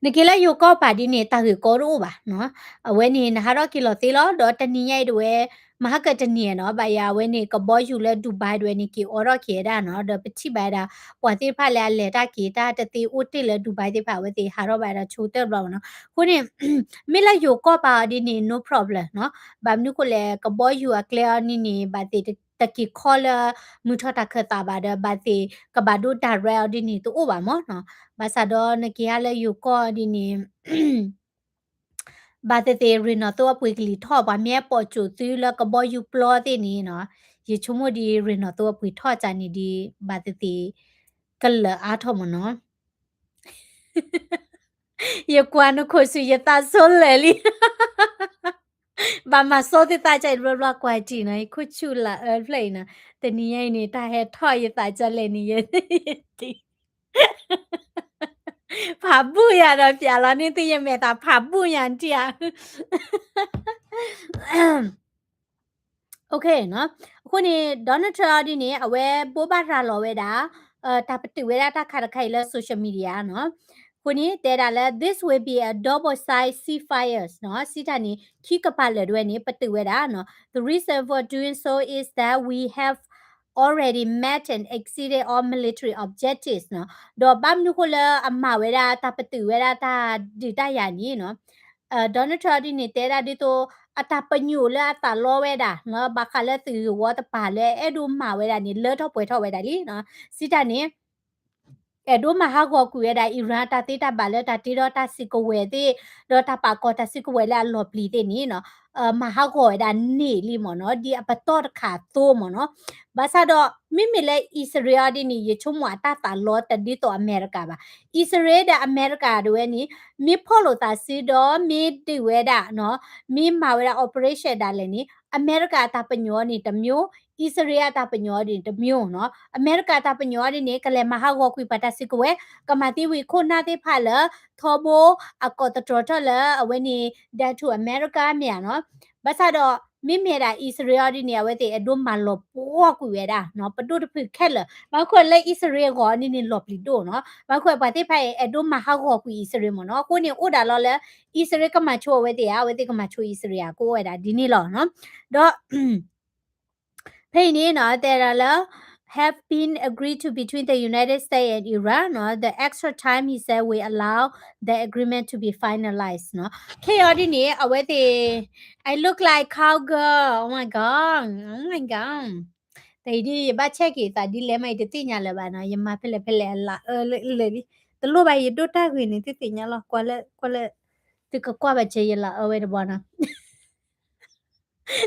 နက့ၤလၢယိၤကီၢ်ပၤဒ်န့ၣ် တၢ်ဂ့ၢ်ကီတအိၣ်ဘၣ်နီၤ, အဝဲန့ၣ် နဟးထီၣ်က့ၤလီၤသ့လီၤ, ဒီးတနံၤညါအံၤတဝဲ မဟါကတနံၤနီၤ, ဘၣ်ယၤအဝဲန့ၣ် ကဘီယူၤလၢဒူဘဲတဝဲန့ၣ် က့ၤအိးထီၣ်က့ၤဝဲဒၣ်နီၤ, ဒီးပထံၣ်ဘၣ်ဝဲဒၣ် ပှၤသ့ၣ်တဖၣ်လၢအလဲၤတၢ်က့ၤတၢ်တသ့အိၣ်တ့ၢ်လၢဒူဘဲသ့ၣ်တဖၣ် အဝဲသ့ၣ်ဟးထီၣ်ဘၣ်ဝဲဒၣ်ဆိကတၢၢ်တဘျီနီၤ. အဃိန့ၣ် မ့ၢ်လၢယိၤကီၢ်ပၤအီၤဒ်န့ၣ် no problem နီၤ, ဘၣ်မနုၤဃိလဲၣ် ကဘီယူၤအကျဲအီၤဒ်န့ၣ် ဘၣ်သ့ၣ်တက့ၤခီလၢ မုၢ်ထီၣ်တၢ်ခၢၣ်သးဘၣ်ဒီး ဘၣ်သ့ၣ်ကဘၣ်ဒိ direct အီၤဒ်န့ၣ် တအိၣ်ဘၣ်မ့ၢ်နီၤ, ဘၣ်ဆၣ်ဒီးနက့ၤဟးလၢယိၤကီၢ်ဒ်န့ၣ် ဘၣ်သ့ၣ်သ့ၣ်ရ့ၣ်နီၣ်သိအပှ့ၤကလံၤထီၣ် ပှၤမ့ၢ်ပိာ်ကၠိၤသုလၢကဘီယူၤပျီသ့ၣ်န့ၣ်နီၤ, ယဆိကမိၣ်ဒ်ရ့ၣ်နီၣ်သိအပှ့ၤထီၣ်ကၢ်န့ၣ်ဒ် ဘၣ်သ့ၣ်သ့ၣ် ကလၢာ်အါထီၣ်မ့ၢ်နီၤ. ယကွၢ်နခိၣ်ဆူ ယသးဆိလၢာ်လံ. ဘၣ်မၤစိသုသးကၢ်အံၤတဘျီဘျီကွၢ်တံၢ်နီၤ, ယခိၣ်ဆူလၢအၢဖျၢၣ်အံၤနီၤ, တနံၤညါအံၤန့ၣ် တၢ်ဟဲထီၣ်ယသးကၢ်လဲၣ်န့ၣ် ယတံၢ် ဖးဘူၣ်ယၤဒီး ပျးလီၤန့ၢ်သုယမဲာ်သး ဖးဘူၣ်ယၤတံၢ်ဧါ. အဃိန့ၣ် Donald Trump အီၤဒ်န့ၣ် အဝဲဘိးဘၣ်ရၤလီၤဝဲဒၣ် တၢ်ပတုာ်ဝဲဒၣ်တၢ်ခါတခါအံၤလၢ social media နီၤ. အဃိန့ၣ် တဲဒၣ်လၢ this will be a double-sided ceasefire နီၤ, စံးတၢ်န့ၣ် ခံကပၤလၢာ်တဝဲန့ၣ် ပတုာ်ဝဲဒၣ်နီၤ. The reason for doing so is that we have already met and exceeded all military objectives နီၤ. ဒီးဘၣ်မနုၤဃိလၢအမၤဝဲဒၣ်တၢ်ပတုာ်ဝဲဒၣ်တၢ်ဒုးတၢ်ယၤန့ၣ်နီၤ Donald Trump ဒ်န့ၣ် တဲဒၣ်ဒ်သိး အတၢ်ပညိၣ်လၢအသးလီဝဲဒၣ် ဘၣ်ဃးလၢသုးဂ့ၢ်ဝီတပၤလၢအဲၣ်ဒိးမၤဝဲဒၣ်န့ၣ် လၢထီၣ်ပှဲၤထီၣ်ဝဲဒၣ်လံနီၤ. စံးတၢ်န့ၣ် အဲၣ်ဒိးမၤဟးဂီၤကွံာ်ဝဲဒၣ် Iran တၢ်သ့တၢ်ဘၣ်လၢတၢ်တ့ထီၣ်တၢ်စုကဝဲၤသ့ၣ် ဒီးတၢ်ပာ်ကီၤတၢ်စုကဝဲၤလၢအလီၤပျံၤသ့ၣ်န့ၣ်နီၤ မၤဟးဂီၤဝဲဒၣ်န့ၣ်လံမ့ၢ်နီၤ ဒ်အပတီၢ်တခါအသိးမ့ၢ်နီၤ. ဘၣ်ဆၣ်ဒီး မ့မ့ၢ်လၢအံၣ်စရ့လးအီၤဒ်န့ၣ် ယဆိကမိၣ်အတၢ်သးလီတဒ်သိးအမဲရကၤဘၣ်. အံၣ်စရ့လးဒီးအမဲရကၤတဝဲန့ၣ် မ့ၢ်ဖီၣ်လိာ်သးစုဒီး မ့ၢ်ဒုးဝဲဒၣ်နီၤ မ့ၢ်မၤဝဲဒၣ် operation ဒၣ်လဲာ်န့ၣ် အမဲရကၤအတၢ်ပညိၣ်အီၤန့ၣ်တမျိုး အံၣ်စရ့လးအတၢ်ပညိၣ်အီၤဒ်န့ၣ်တမျိုးနီၤ. အမဲရကၤအတၢ်ပညိၣ်အီၤဒ်န့ၣ် ကလဲၤမၤဟးဂီၤကွံာ်ပှၤတၢ်စုကဝဲၤ ကမၤသံဝံၤခိၣ်နၢ်သ့ၣ်တဖၣ်လၢ ထီဘိ အကိးသတြီၤထီၣ်လၢအဝဲန့ၣ် down to America မ့ၢ်ဧါနီၤ. ဘၣ်ဆၣ်ဒီး မ့မ့ၢ်ဒၣ်အံၣ်စရ့လးအီၤဒ်န့ၣ် အဝဲသ့ၣ်အဲၣ်ဒိးမၤလီၤပှီၢ်ကွံာ်ဝဲဒၣ်နီၤ ပဒိၣ်တဖုခဲလၢာ် ဘၣ်မနုၤဃိလၢအံၣ်စရ့လးအဂီၢ်ဒ်န့ၣ် လီၤပျံၤဒိၣ်နီၤ ဘၣ်မနုၤဃိပှၤသ့ၣ်တဖၣ်အံၤ အဲၣ်ဒိးမၤဟးဂီၤကွံာ်အံၣ်စရ့လးမ့ၢ်နီၤ. အဃိန့ၣ် အိၣ်ဒၣ်လီၤလၢ အံၣ်စရ့လးကမၤဆိအဝဲသ့ၣ်ဧါ အဝဲသ့ၣ်ကမၤဆိအံၣ်စရ့လးဧါ ကအိၣ်ဝဲဒၣ်ဒ်န့ၣ်လီၤနီၤ. ဒီး ဖဲအံၤန့ၣ်နီၤ တဲဒၣ်လၢ have been agreed to between the United States and Iran နီၤ the extra time he said will allow the agreement to be finalized နီၤ. ခဲအံၤဒ်န့ၣ် အဝဲသ့ၣ် I look like cowgirl, oh my god, oh my god. တၢ်အံၤဒ်ယဘၣ်ဆဲးက့ၤသးဒ်လဲၣ်မး ယတသ့ၣ်ညါလၢၤဘၣ်နီၤ ယမၤဖဲလဲၣ်ဖဲလဲၣ်အလၢအၢလၢလၢလံ တလိၣ်ဘၣ် ယဒိၣ်တၢ်ဂ့ၤန့ၣ် သုသ့ၣ်ညါလီၤ ကွၢ်လၢ ကွၢ်လၢ သုကကွၢ်ဘၣ်စၢၤယလၢအၢဝဲတဘျီနီၤ.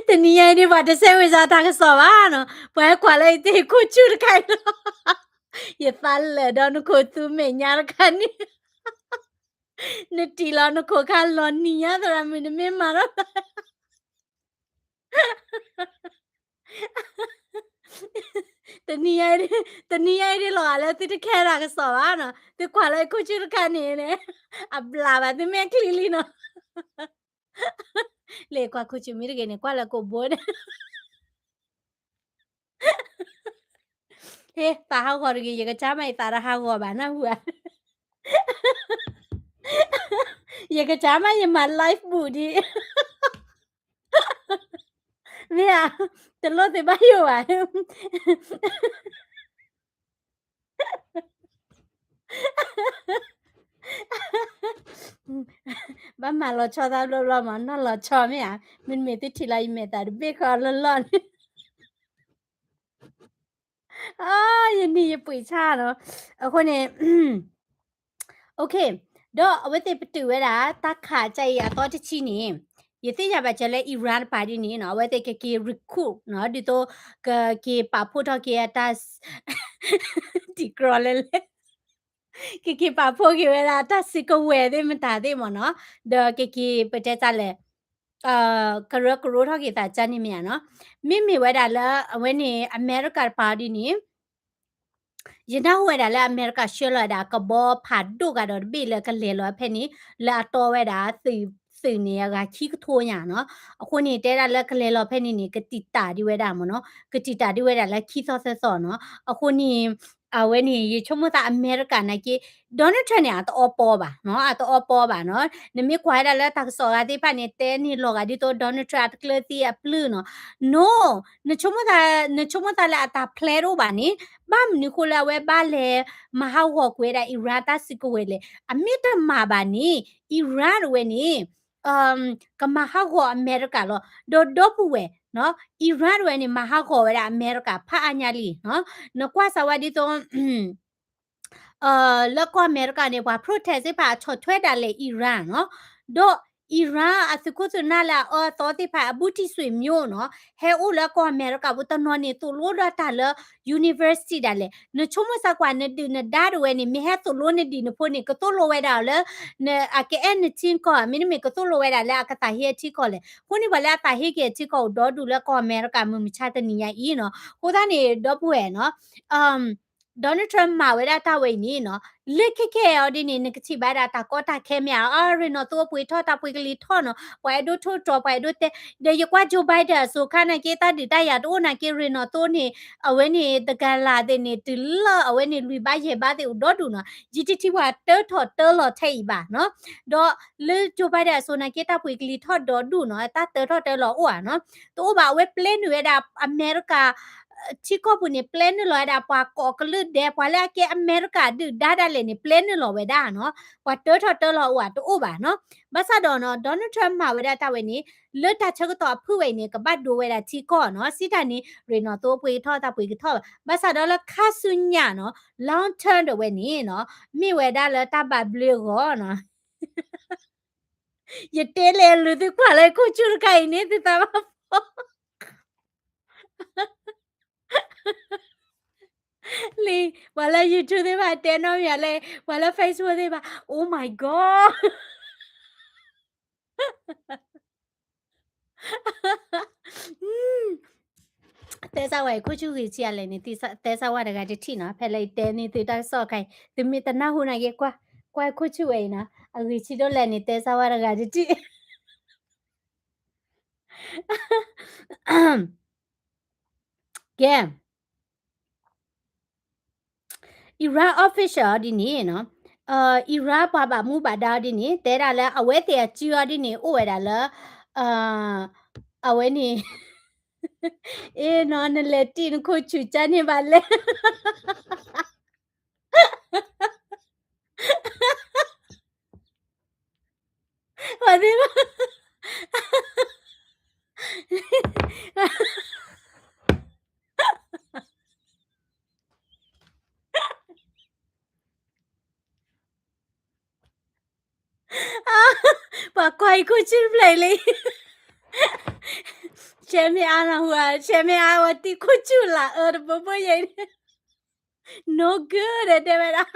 တနံၤညါအံၤဒ် ပှၤတဆဲးဝဲစးတၢ်ကစီၣ်ဘၣ်နီၤ, ပှၤဟဲကွၢ်လၢယသ့ၣ်ခိၣ်ဆူၣ်တခါအံၤလီၤ. ယသးလၢာ်ဒီးနခိၣ်သူမဲာ်ညါတခါန့ၣ်, နတံၢ်လီၤနခိၣ်ခါလီၤနံၤညါသရၣ်မုၣ် နမ့ၢ်မၤထီၣ် တနံၤညါ, တနံၤညါအံၤဒ်လီၤဂာ်လၢသုတခဲတၢ်ကစီၣ်ဘၣ်နီၤ, သုကွၢ်လၢယခိၣ်ဆူၣ်တခါန့ၣ်, အဘျးဘၣ်သုမဲာ်ချံလံနီၤ. လၢကွၢ်ခိၣ်ဆူၣ်မ့ၢ်တဂ့ၤန့ၣ် ကွၢ်လၢကိာ်ဘိန့ၣ်, ဟ့ သးဟးဂီၤတဂ့ၤ ယကစၢ်မးယသးတဟးဂီၤဘၣ်နၢ်ဟူဧါ, ယကစၢ်မးယမၤ live ဘူးဒံး, မ့ၢ်ဧါ, တလိၣ်သ့ဘၣ်ယိၣ်ဘၣ် ဘၣ်မၤလီၤဆီသးဘျီဘျီမး နီၢ်လီၤဆီမ့ၢ်ဧါ, မ့တမ့ၢ်သုထံၣ်လီၤယမဲာ်သးတဘ့ၣ်ဃီလၢလီၢ်န့ၣ်, ယနံၤယပှ့ၤဆၣ်နီၤ, အဃိန့ၣ် OK, ဒီးအဝဲသ့ၣ်ပတုာ်ဝဲဒၣ် တၢ်ခးကါအံၤအသီတဆံန့ၣ်, ယသ့ၣ်ညါဘၣ်စၢၤလၢ Iran တပၤဒ်န့ၣ်နီၤ, အဝဲသ့ၣ်ကက့ၤ recruit နီၤ, ဒ်သိး ကက့ၤပာ်ဖှိၣ်ထီၣ်က့ၤအတၢ် တံၤကြီလဲၤလဲၤ, ကက့ၤပာ်ဖှိၣ်က့ၤဝဲဒၣ်တၢ်စုကဝဲၤသ့ၣ်မတၤသ့ၣ်မ့ၢ်နီၤ, ဒီးကက့ၤပတဲတၢ်လဲၣ် ကရၢကရိထီၣ်က့ၤသးကါန့ၣ်မ့ၢ်ဧါနီၤ, မ့မ့ၢ်ဝဲဒၣ်လၢအဝဲန့ၣ် အမဲရကၤတပၤဒ်န့ၣ် ယနၢ်ဟူဝဲဒၣ်လၢအမဲရကၤဆှၢလီၤဝဲဒၣ် ကဘီဖးဒိၣ်ဂၤဒီးတဘ့ၣ်လၢကလဲၤလီၤဖဲန့ၣ် လၢအတီဝဲဒၣ် သုးန့ၣ်အဂၤခံကထိညါနီၤ, အဃိန့ၣ် တဲဒၣ်လၢကလဲၤလီၤဖဲန့ၣ်န့ၣ် ကတံာ်တာ်ဒံးဝဲဒၣ်မ့ၢ်နီၤ, ကတံာ်တာ်ဒံးဝဲဒၣ်လၢခံသီသၢသီနီၤ, အဃိန့ၣ် အဝဲန့ၣ် ယဆိကမိၣ်သးအမဲရကၤနာ်က့ Donald Trump န့ၣ် အတအီပီဘၣ်နီၤ, အတအီပီဘၣ်နီၤ, နမ့ၢ်ကွၢ်ဝဲဒၣ်လၢတၢ်ကစီၣ်ဂၤသ့ၣ်တဖၣ်န့ၣ် တဲန့ၢ်လီၤဂာ်ဒ်သိး Donald Trump အတကျၢၤသံအပျုၢ်နီၤ, no, နဆိကမိၣ်သးလၢအတၢ်ဖျဲတအိၣ်ဘၣ်န့ၣ်, ဘၣ်မနုၤဃိလၢအဝဲဘၣ်လဲၤမၤဟးဂီၤကွံာ်ဝဲဒၣ် Iran တၢ်စုကဝဲၤလဲၣ်, အမ့ၢ်တမၤဘၣ်န့ၣ် Iran တဝဲန့ၣ် ကမၤဟးဂီၤအမဲရကၤလီၤ, ဒီးဒီပုၢ်ဝဲၢ်နီၤ, Iran တဝဲန့ၣ် မၤဟးဂီၤဝဲဒၣ်အမဲရကၤဖးအါညါလံနီၤ, နကွၢ်စၢၤဝဲဒ်သိး လၢကီၢ်အမဲရကၤန့ၣ် ပှၤ protest သ့ၣ်တဖၣ်အဆီၣ်ထွဲဒၣ်လဲာ် Iran နီၤ, ဒီး Iran အသုးခိၣ်သုးနၢ်လၢအအၢအသီသ့ၣ်တဖၣ် အဘူးတံၢ်စွ့ၤမျိၣ်နီၤ, ဟဲအိၣ်လၢကီၢ်အမဲရကၤပူၤတနီၤန့ၣ် သိၣ်လိဒီးတၢ်လၢ university ဒၣ်လဲာ်, နဆိကမိၣ်စၢ်ကွၢ် နဒုၣ်နဒါတဝဲန့ၣ် မ့ၢ်ဟဲသိၣ်လိနဒံၣ်နဖိန့ၣ် ကသိၣ်လိဝဲဒၣ်အီၤလၢ အကအဲၣ်နထံကီၢ် မ့တမ့ၢ်ကသိၣ်လိဝဲဒၣ်လၢအကသးဟ့အထံကီၢ်လဲၣ်, အဃိန့ၣ်ပှၤလၢအသးဟ့က့ၤအထံကီၢ်အိၣ်ဒီဒူၣ်လၢကီၢ်အမဲရကၤမုၢ်မဆါတနံၤညါအံၤနီၤ, အဃိသတးန့ၣ် ဒီပုၢ်ဝဲၢ်နီၤ Donald Trump မၤဝဲဒၣ်တၢ်ဝဲအံၤန့ၣ်နီၤ, လၢခဲခဲအံၤဒ်န့ၣ် နကထံၣ်ဘၣ်ဒၣ်တၢ်ကီတၢ်ခဲမ့ၢ်ဧါ, အရ့ၣ်နီၣ်သိအပှ့ၤထီၣ်တၢ်ပှ့ၤကလံၤထီၣ်နီၤ, ပှၤအဲၣ်ဒိးထိၣ်တြီၤ ပှၤအဲၣ်ဒိးတဲ, ဒီးယကွၢ် Joe Biden အစိၤခါနာ်က့ တၢ်ဒုးတၢ်ယၤတအိၣ်နာ်က့ ရ့ၣ်နီၣ်သိန့ၣ် အဝဲန့ၣ် တကလးသ့ၣ်န့ၣ် တုၤလၢအဝဲန့ၣ်လွံၢ်ဘးယဲၢ်ဘးသ့ၣ်အိၣ်ဒီဒူၣ်နီၤ, ယတထံၣ်ပှၤတၢထီၣ်တၢလီၤထဲအံၤဘၣ်နီၤ, ဒီးလၢ Joe Biden အစိၤနာ်က့ တၢ်ပှ့ၤကလံၤထီၣ်ဒီဒူၣ်နီၤ, တၢ်တၢထီၣ်တၢလီၤအိၣ်ဧါနီၤ, တအိၣ်ဘၣ် အဝဲပျဲနုာ်ဝဲဒၣ်အမဲရကၤ ထံကီၢ်ပူၤန့ၣ် ပျဲနုာ်လီၤဝဲဒၣ်ပှၤကိးကလုာ်ဒဲး ပှၤလၢအကဲအမဲရကၤဒုၣ်ဒါဒၣ်လဲာ်န့ၣ် ပျဲနုာ်လီၤဝဲဒၣ်နီၤ, ပှၤတၢထီၣ်တၢလီၤအိၣ်ဧါ တအိၣ်ဘၣ်နီၤ, ဘၣ်ဆၣ်ဒီးနီၤ Donald Trump မၤဝဲဒၣ်တၢ်ဝဲန့ၣ် လၢတၢ်ဆၢကတီၢ်အဖုၣ်ဝဲအံၤန့ၣ် ကဘၣ်ဒိဝဲဒၣ်ထံကီၢ်နီၤ, စံးတၢ်န့ၣ် ရ့ၣ်နီၣ်သိပှ့ၤထီၣ်တၢ်ပှ့ၤကထီၣ်ဘၣ်, ဘၣ်ဆၣ်ဒီးလၢခါဆူညါနီၤ long term ဒၣ်ဝဲန့ၣ်နီၤ မ့ၢ်ဝဲဒၣ်လၢတၢ်ဘၣ်ဘျုးအဂီၢ်နီၤ, ယတဲလဲၤလူၤသုကွၢ်လၢခိၣ်ဆူၣ်တခါအံၤန့ၣ် သုသးဘၣ်ဖီ လံ, ပှၤလၢ YouTube သ့ၣ်တဖၣ်တဲနီတမံၤလဲၣ်, ပှၤလၢ Facebook သ့ၣ်တဖၣ် Oh my God တဲစၢ်ဝဲအံၤ ခိၣ်ဆူၣ်ဂံၢ်ဆံးအလဲၣ်န့ၣ် တဲစၢ်ဝဲတဂၤတထံၣ်နီၤ, ဖဲလၢယတဲန့ၢ်သုတၢ်ကစီၣ်ခါအံၤ သုမ့ၢ်တနၢ်ဟူနာ်က့ ကွၢ်, ကွၢ်ခိၣ်ဆူၣ်ဝဲအံၤနီၤ, အဂံၢ်ဆံးဒိၣ်လဲၣ်န့ၣ် တဲစၢ်ဝဲတဂၤတထံၣ် ကဲ Iran official အီၤဒ်န့ၣ်နီၤ, Iran ပှၤဘၣ်မူဘၣ်ဒါအီၤဒ်န့ၣ် တဲဒၣ်လၢအဝဲသ့ၣ်အစုအီၤဒ်န့ၣ် အိၣ်ဝဲဒၣ်လၢ အဝဲန့ၣ် အ့နီၤ နလဲၤတံၢ်နခိၣ်ဆူၣ်ကၢန့ၢ်ဘၣ်လဲၣ် ပှၤသ့ၣ်ဘၣ် ပှၤကွၢ်အံၤခိၣ်ဆူၣ်တဖျၢၣ်အံၤလံ, ဆဲးမ့ၢ်အါနီၤဟူဧါ, ဆဲးမ့ၢ်အါဝဲတံၤခိၣ်ဆူၣ်လၢအၢတဘိဘိယဲအံၤန့ၣ်, no good တဲဝဲဒၣ်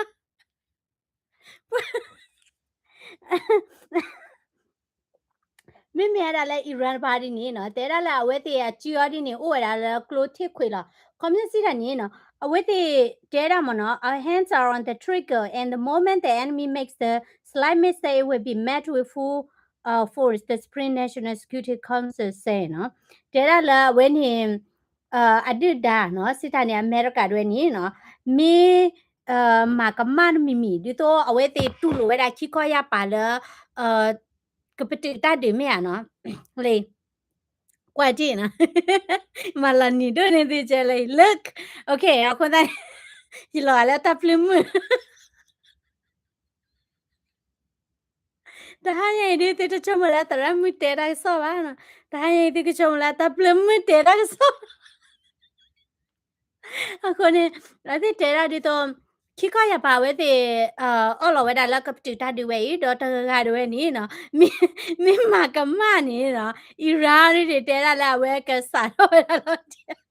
မ့မ့ၢ်ဝဲဒၣ်လၢ Iran တဖၣ်ဒ်န့ၣ်နီၤ, တဲဒၣ်လၢအဝဲသ့ၣ်အစုအီၤဒ်န့ၣ် အိၣ်ဝဲဒၣ်လၢကျိထ့ၣ်ခွံးလီၤ. ခီပညီစံးတၢ်န့ၣ်နီၤ, အဝဲသ့ၣ်တဲဒၣ်မ့ၢ်နီၤ, our hands are on the trigger and the moment the enemy makes the slight mistake it will be met with full uh, force, the Supreme National Security Council said နီၤ. တဲဒၣ်လၢအဝဲန့ၣ် အဒုၣ်ဒါနီၤ, စံးတၢ်န့ၣ် အမဲရကၤဒ်ဝဲန့ၣ်နီၤ, မ့ၢ် မၤကမၣ်တမံၤမံၤ ဒ်သိးအဝဲသ့ၣ်တူၢ်လိာ်ဝဲဒၣ် ခံခီယၢ်ပၤလၢ ကပတုာ်တၢ်ဒုးမ့ၢ်ဧါနီၤ, လၢ ကွၢ်တံၢ်နီၤ, မၤလီၤနံၤဒိၣ်န့ၢ်သုကဲလၢ look, okay အဃိသတးန့ၣ် ယလီၤဂာ်လၢတၢ်ပျုၢ်မုၢ် တဟါညါအံၤဒ်သုတဆိကမိၣ်လၢသရၣ်မုၣ်တဲတၢ်ကစီၣ်ဘၣ်နီၤ, တဟါညါအံၤသုကဆိကမိၣ်လၢတၢ်ပျုၢ်မုၢ်တဲတၢ်ကစီၣ် အဃိန့ၣ် အဝဲသ့ၣ်တဲဒၣ်ဒ်သိး ခံခီယၢ်ပၤအဝဲသ့ၣ် အီၣ်လီၤဝဲဒၣ်လၢကပတုာ်တၢ်ဒုးဝဲအံၤ ဒီးတဂၤဂၤဒ်ဝဲန့ၣ်နီၤ, မ့ၢ်မၤကမၣ်န့ၣ်နီၤ, Iran န့ၣ်တဲဒၣ်လၢအဝဲကစးထီၣ်ဝဲဒၣ်လီၤ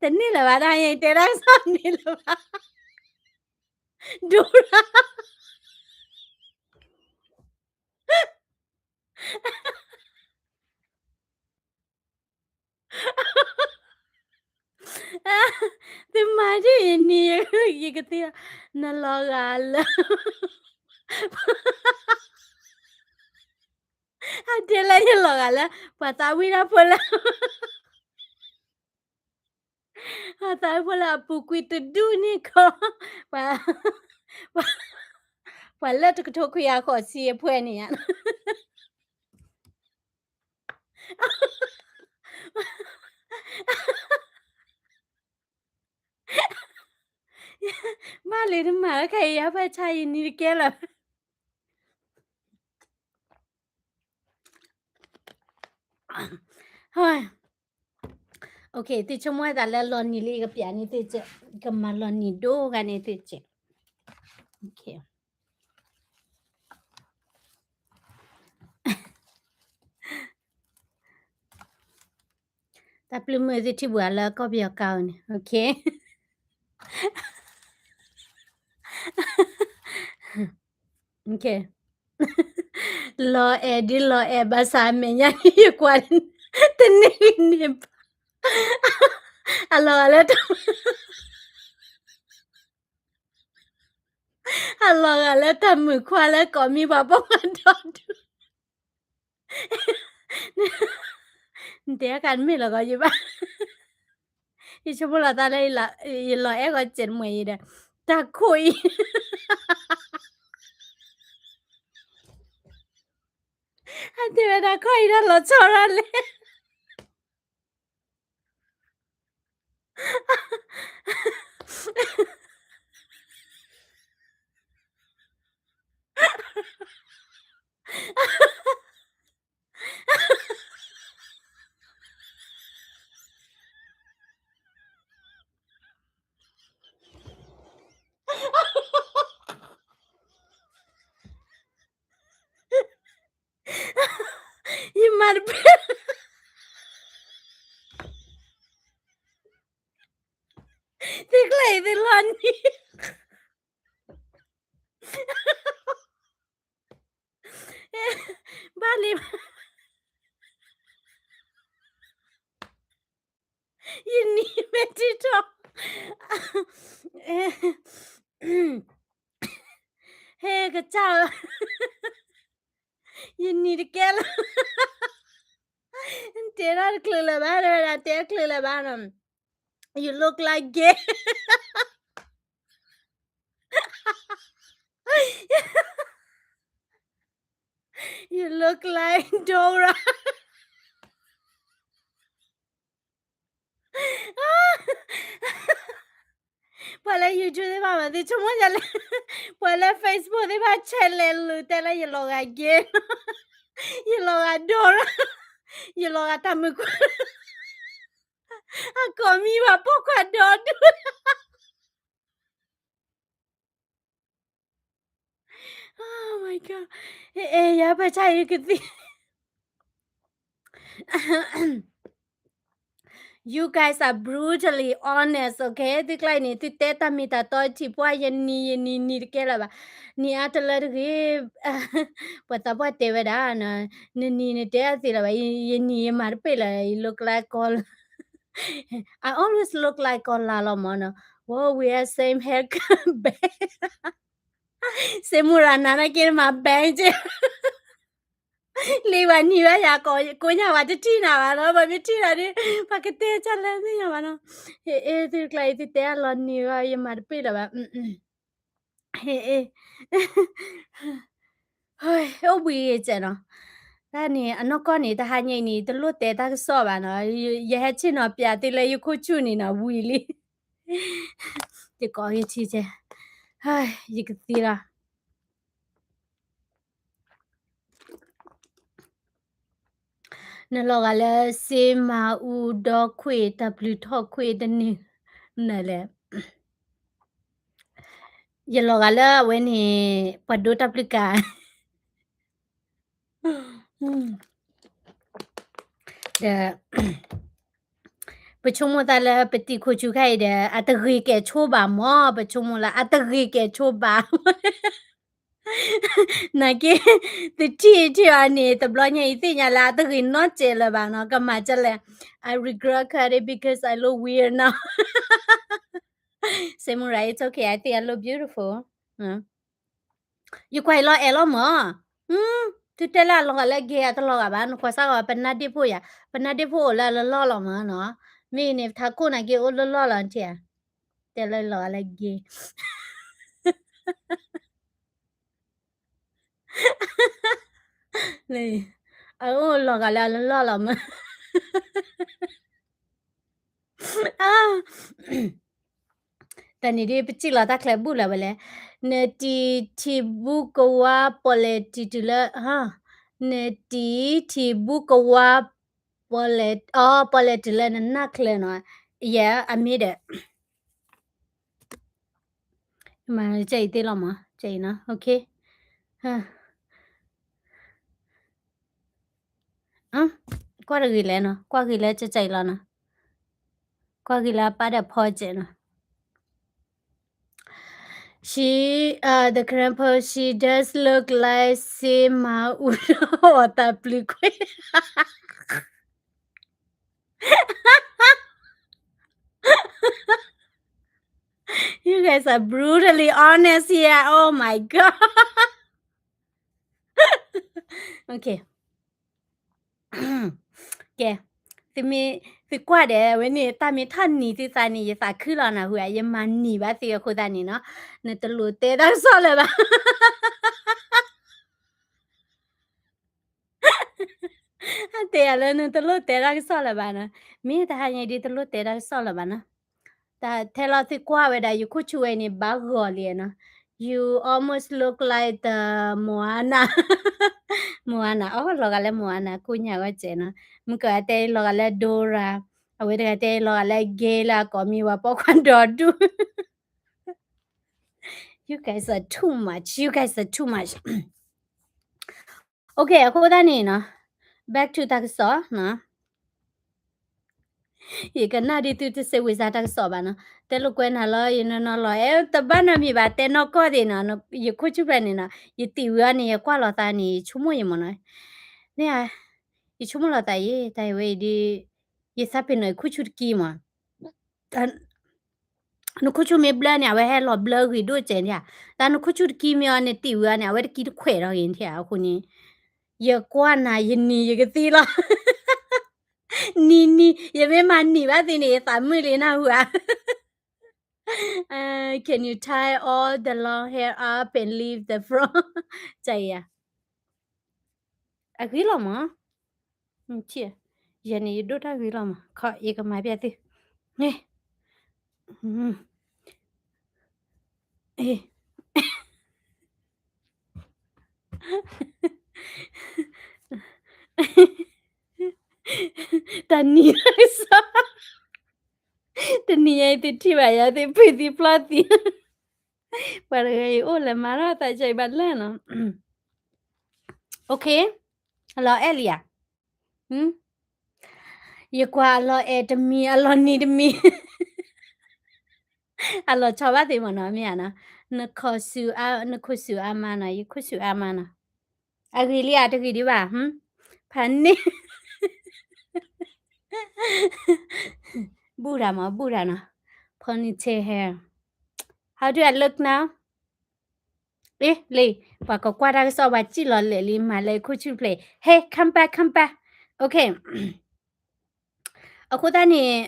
တံၢ် တန့ၢ်လၢၤဘၣ် တဟါညါအံၤတဲတၢ်ကစီၣ်န့ၣ်လၢၤဘၣ် ဒိရၣ် သုမၤဒ်အံၤန့ၣ် ယကသ့ၣ် နလီၤဂာ်လၢ အတဲလၢယလီၤဂာ်လၢ ပှၤသးဝံၣ်တၢ်ဖိလၢ အသးဝံၣ်ဖိလၢအပူၤကွံာ်တဒူၣ်န့ၣ်ခီ ပှၤ ပှၤလၢတကထိခွံကယၤဃိးဆံအဖှဲၣ်န့ၣ်ဧါ ဘၣ်လံတမၤလၢခဲအံၤ ယါပၢ်ဆါယနံၤတကဲလၢၤ okay သုဆိကမိၣ်သးလၢလီၤနံၤလံ ယကပျးန့ၢ်သုကဲ ကမၤလီၤနံၤဒိၣ်ဂၤန့ၢ်သုကဲ okay တၢ်ပျုၢ်မုၢ်သုထံၣ်ပှၤလၢကီၢ်ပယီၤကါအံၤန့ၣ် okay လီၤအဲၣ်ဒ်လီၤအဲၣ်ဘၣ်ဆၣ်အမဲာ်ညါန့ၣ်ယကွၢ် တန့ၢ်ဂ့ၤန့ၣ်ဘၣ် အလီၤဂာ်လၢတၢ် အလီၤဂာ်လၢတၢ်မုာ်ခွါလၢကိးမံၤပှၤပိာ်ခွါဒီဒူၣ် နတဲအကါတမ့ၢ်လီၤဂီၤယဘၣ် ယဆိကမိၣ်လီၤသးလၢ ယလီၤအဲၣ်ဂီၤစဲးတမှဲၤအံၤဒီး တၢ်ခိၣ်အံၤ အတဲဝဲဒၣ်ခီၣ်အံၤတၢ်လီၤဆီဒၣ်လဲၣ် ယမၤတပှဲၤ သုကျဲအံၤသုလီၤနံၤ ဘၣ်လံ ယနံၤမ့ၢ်ထံထီၣ် ဟဲကစၢ်ဧၢ ယနံၤတကဲလၢ တဲတၢ်တချုးလၢၤဘၣ် တဲတချုးလၢၤဘၣ်နီၤ You look like gay. You look like Dora. ပှၤလၢ YouTube သ့ၣ်တဖၣ်မး သုဆိကမိၣ်ဒ်လဲၣ်, ပှၤလၢ Facebook သ့ၣ်တဖၣ်ဆဲးလဲၤလူၤတဲလၢယလီၤဂာ် gay, ယလီၤဂာ် Dora, ယလီၤဂာ်တၢ်မုာ်ခွါ, အကိးမံၤပှၤပိာ်ခွါဒီဒူၣ် Oh my god. အဲ အဲ ယၤပၢ်ဆါအံၤကသံၣ် You guys are brutally honest, okay? သုကျါအံၤန့ၣ် သုတဲတၢ်မ့ၢ်တၢ်တီထံၣ်ပှၢ် ယနံၤယနံၤနံၤတကဲလၢၤဘၣ်. နံၤအါတလၢတဂ့ၤ, ပှၤသးပှၢ်တဲဝဲဒၣ်, နနံၤနတဲအသ့လၢၤဘၣ်, ယနံၤယမၤတပ့ၢ်လၢၤ, ယ look like ကီလါ I always look like ကီလါလီၤမၢ်နီၤ. Well, we have same haircut, babe. စ့မူရၤနၤနာ်က့မၤ bang က့ လံဝဲနံၤဝဲယၤ ကိးညါဝဲတထံၣ်နၤဘၣ်နီၤ, ပှၤမ့ၢ်ထံၣ်နၤဒီး ပှၤကတဲတၢ်လၢမ့ၢ်ညါဘၣ်နီၤ. ဟ့ၣ်အ့ သုကျါအံၤ သုတဲအလီၤနံၤဝဲ ယမၤတပ့ၢ်လၢၤဘၣ်. ဟ့ၣ်အ့ အိၣ်ဘှံးဂ့ၤကဲနီၤ. တၢ်န့ၣ် အနီၢ်ကီၢ်န့ၣ် တဟါညါအံၤန့ၣ် တလိၣ်တဲတၢ်ကစီၣ်ဘၣ်နီၤ, ယဟဲဆ့ၣ်နီၤပျးသုလၢယခိၣ်ဆူၣ်န့ၣ်နီၤ ဝံၤလံ. ယကိးဂ့ၤထံကဲ, ယကသံလီၤ. နလီၤဂာ်လၢစ့မၤအူဒီခွံၣ် တၢ်ပျုၤထီၣ်ခွံၣ်တနံၤနၤလဲၣ်. ယလီၤဂာ်လၢအဝဲန့ၣ် ပှၤဒိတၢ်ပျုၤကါ ဒီး ပဆိကမိၣ်သးလၢပတံၤခိၣ်ဆူခါအံၤဒီး အတဂ့ၤကဲဆိဘၣ်မၢ်, ပဆိကမိၣ်လၢအတဂ့ၤကဲဆိဘၣ်. နာ်က့ သုထံၣ်ထံၣ်အီၤန့ၣ် တဘျီညါအံၤသ့ၣ်ညါလၢ အတဂ့ၤနီတစဲးလၢၤဘၣ်နီၤ, ကမၤဒ်လဲၣ်. I regret cutting because I look weird now. Samurai, it's okay. I think I look beautiful. ယကွၢ်အံၤလီၤအဲၣ်လီၤမၢ်. သုတဲလၢအလီၤဂာ်လၢ gay အတလီၤဂာ်ဘၣ်, နကွၢ်စ့ၢ်ကီး ပနၢ်ဒ့ၣ်ဖိယၤ, ပနၢ်ဒ့ၣ်ဖိအိၣ်လၢအလီၢ်လီၤမၢ်နီၤ. မ့ၢ်အံၤန့ၣ် ပထးခိၣ်နာ်က့အိၣ်လၢလီၢ်လီၤထံဧါ. တဲလၢလီၤဂာ်လၢ gay အအိၣ်လီၤဂာ်လၢအလီၢ်လီၤမၢ်. တၢ်န့ၣ်ဒ်ပစံၣ်လီၤတၢ်ချဲဘူးလၢၤဝဲလဲၣ်. နတံၤထံၣ်ဘူးကဝါပီၣ်လဲၣ်တံၤတုၤလၢ, နတံၤထံၣ်ဘူးကဝါ ပီၣ်လဲၣ်, အီ ပီၣ်လဲၣ်တုၤလၢနနၢ်ချၢနီၤ. ယဲ အမ့ၢ်ဒီး မၤကဲအံၤသ့လီၤမး, ကဲအံၤနီၤ, okay. ကွၢ်တဂ့ၤလဲၣ်နီၤ, ကွၢ်ဂ့ၤလၢကဲအံၤလီၤနီၤ, ကွၢ်ဂ့ၤလၢအပၢ်ဒီးဖီကဲနီၤ. She, uh, the grandpa, she does look like စ့မၤအူဒီတၢ်ပျုၤခွံၣ်. You guys are brutally honest here. Oh my god. Okay. ကဲ, သုမ့ၢ်, သုကွၢ်ဒီး အဝဲန့ၣ် တၢ်မ့ၢ်ထီၣ်နံၤသုသးန့ၣ် ယသးခုလီၤနၢ်ဟူဧါ, ယမၤနံၤဘၣ်သုအဃိသတးန့ၣ်နီၤ, နတလိၣ်တဲတၢ်ကစီၣ်လၢၤဘၣ်. အတဲယၤလၢနတလိၣ်တဲတၢ်ကစီၣ်လၢၤဘၣ်နီၤ, မ့ၢ်တဟါညါဒ်တလိၣ်တဲတၢ်ကစီၣ်လၢၤဘၣ်နီၤ. တၢ်ထဲလီၤသုကွၢ်ဝဲဒၣ် ယခိၣ်ဆူၣ်ဝဲန့ၣ် ဘၣ်ဂီၤလံနီၤ. You almost look like the Moana. Moana, အီ လီၤဂာ်လၢ Moana ကိးညါဝဲကဲနီၤ. မုၢ်ကီးတဲလီၤဂာ်လၢ Dora, အဝဲတဂၤတဲလီၤဂာ်လၢ gay လၢအကိးမံၤဝဲပိာ်ခွါဒီဒူၣ်. You guys are too much. You guys are too much. Okay, အဃိသတးန့ၣ်နီၤ, back to တၢ်ကစီၣ်နီၤ. ယကနၣ်ဒ်သုတစဲးဝံၤစါတၢ်ကစီၣ်ဘၣ်နီၤ. တဲလိာ်ကွဲနၤလီၤ ယနီၤနီၤလီၤ, အဲ တဘၣ်နီတမံၤဘၣ်, တဲနီၢ်ကီၢ်သ့ၣ်နီၤ, ယခိၣ်ဆူၣ်ဖျဲးန့ၣ်နီၤ, ယတံၢ်ဝံၤအီၤန့ၣ် ယကွၢ်လိာ်သးန့ၣ် ယဆိကမိၣ်ယမၢ်နီၤ. န့ၣ်ဧါ, ယဆိကမိၣ်လိာ်သးယဲ, တၢ်အံၤဝဲအံၤဒ်, ယသးပ့ၤနီၣ်ယခိၣ်ဆူၣ်တကံမၢ်. နခိၣ်ဆူၣ်မ့ၢ်ဘျၢန့ၣ် အဝဲဟဲလီၤဘျၢဂ့ၤဒိၣ်ကဲန့ၣ်ဧါ. တၢ်နခိၣ်ဆူၣ်တကံမ့ၢ်အီၤန့ၣ် တံၢ်ဝံၤအီၤန့ၣ် အဝဲတကံတခွဲးထီၣ်ဂ့ၤန့ၣ်ဧါ. အဃိန့ၣ် ယကွၢ်နၤ ယနံၤယကသံလီၤ. နံၤနံၤ ယမ့ၢ်မၤနံၤဘၣ်သ့န့ၣ် ယသးမုာ်လံနၢ်ဟူဧါ. Uh, can you tie all the long hair up and leave the front? ကဲဧါ. အဂ့ၤလီၤမး. ယဲန့ၣ် ယဒိၣ်တၢ်ဂ့ၤလီၤမး. ခီ ယကမၤပျဲသု. န့ၣ်. တၢ်နံၤလၢကစီၣ်, တနံၤညါအံၤသုထံၣ်ဘၣ်ယၤ သုဖုးသံဖျီသံ, ပှၤတဂၤအံၤအိၣ်လၢမၤထီၣ်သးကဲအံၤဘၣ်လၢနီၤ. Okay, လီၤအဲၣ်လံဧါ. ယကွၢ်အလီၤအဲၣ်တမံၤ အလီၤနံၤတမံၤ အလီၤဆီဘၣ်သ့ၣ်မးနီၤ မ့ၢ်ဧါနီၤ, နခိၣ်စူၤအါ နခိၣ်စူၤအါမးနီၤ ယခိၣ်စူၤအါမးနီၤ, အဂ့ၤလံဧါ တဂ့ၤဒံးဘၣ်, ဖးန့ၣ် ဘူၣ်တၢ်မး ဘူၣ်တၢ်နီၤ, ponytail hair, how do I look now? အ့ လံ, ပှၤကကွၢ်တၢ်ကစီၣ် ပှၤစံၣ်လီၤလဲာ်လံ မၤလၢခိၣ်ဆူၣ်ဖျဲး, Hey, come back, come back. Okay. အဃိသတးန့ၣ်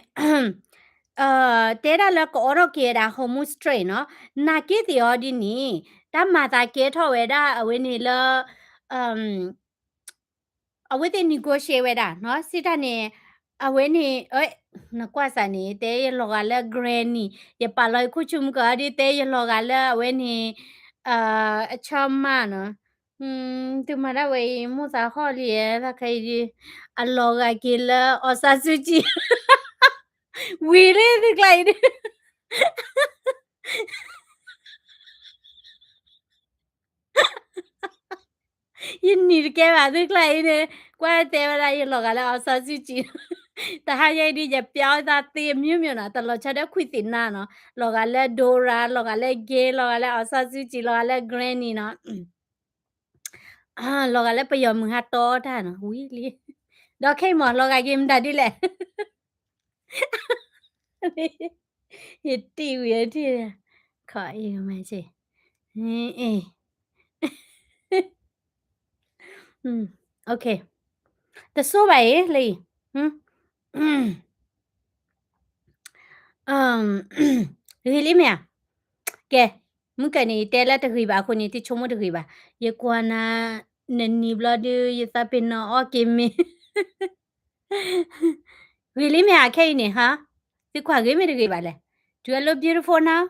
တဲဒၣ်လၢကအိးထီၣ်က့ၤဝဲဒၣ် Hormuz Strait နီၤ, နာ်က့သ့ၣ်အီၤဒ်န့ၣ် တၢ်မၤသးကဲထီၣ်ဝဲဒၣ်အဝဲန့ၣ်လၢ အဝဲသ့ၣ် negotiate ဝဲဒၣ်နီၤ, စံးတၢ်န့ၣ် အဝဲန့ၣ် နကွၢ်စးန့ၣ် တဲယလီၤဂာ်လၢ granny, ယပာ်လီၤယခိၣ်ဆူၣ်မုၢ်ကီးဒ် တဲယလီၤဂာ်လၢအဝဲန့ၣ် အဆီမးနီၤ, သုမၤဒၣ်ဝဲအံၤ မိၢ်သးဟီၣ်လံ တၢ်ခဲအံၤဒ် အလီၤဂာ်က့ၤလၢ အောင်ဆန်းစုကြည်, ဝံၤလံသုကျါအံၤဒ် ယနံၤတကဲဘၣ်သုကျါအံၤန့ၣ်, ကွၢ်တဲဝဲဒၣ်ယလီၤဂာ်လၢ အောင်ဆန်းစုကြည်, တဟါယဲအံၤဒ် ယပျီသးသ့အမျိုးမျိုးနီၤ, တလီၤဆီဒီးခွံသ့ၣ်နါနီၤ, လီၤဂာ်လၢ Dora, လီၤဂာ်လၢ gay, လီၤဂာ်လၢ အောင်ဆန်းစုကြည်, လီၤဂာ်လၢ granny နီၤ, လီၤဂာ်လၢပယီၤမုၢ်ဟါတီတၢ်နီၤ, ဝံၤလံ, ဒီးခဲအံၤမး လီၤဂာ်က့ၤမတၤဒ်လဲၣ် ယတံၢ်ဝံၤထံၣ်, ခီအံၤမ့ၢ်စ့ၢ်, အ့ တဆိဘၣ်အံၤ လၢအံၤ, ဂ့ၤလံမ့ၢ်ဧါ, ကဲ, မုၢ်ကၢန့ၣ် ယတဲလၢတဂ့ၤဘၣ်အဃိန့ၣ် သုဆိကမိၣ်တဂ့ၤဘၣ်, ယကွၢ်နၤ, နနံၤဘျီဒုး ယသးပ့ၤနီၣ်အီၣ်က့ၤမ့ၢ် ဂ့ၤလံမ့ၢ်ဧါ ခဲအံၤန့ၣ်ဟါ, သုကွၢ်ဂ့ၤမ့ၢ်တဂ့ၤဘၣ်လဲၣ်, Do I look beautiful now?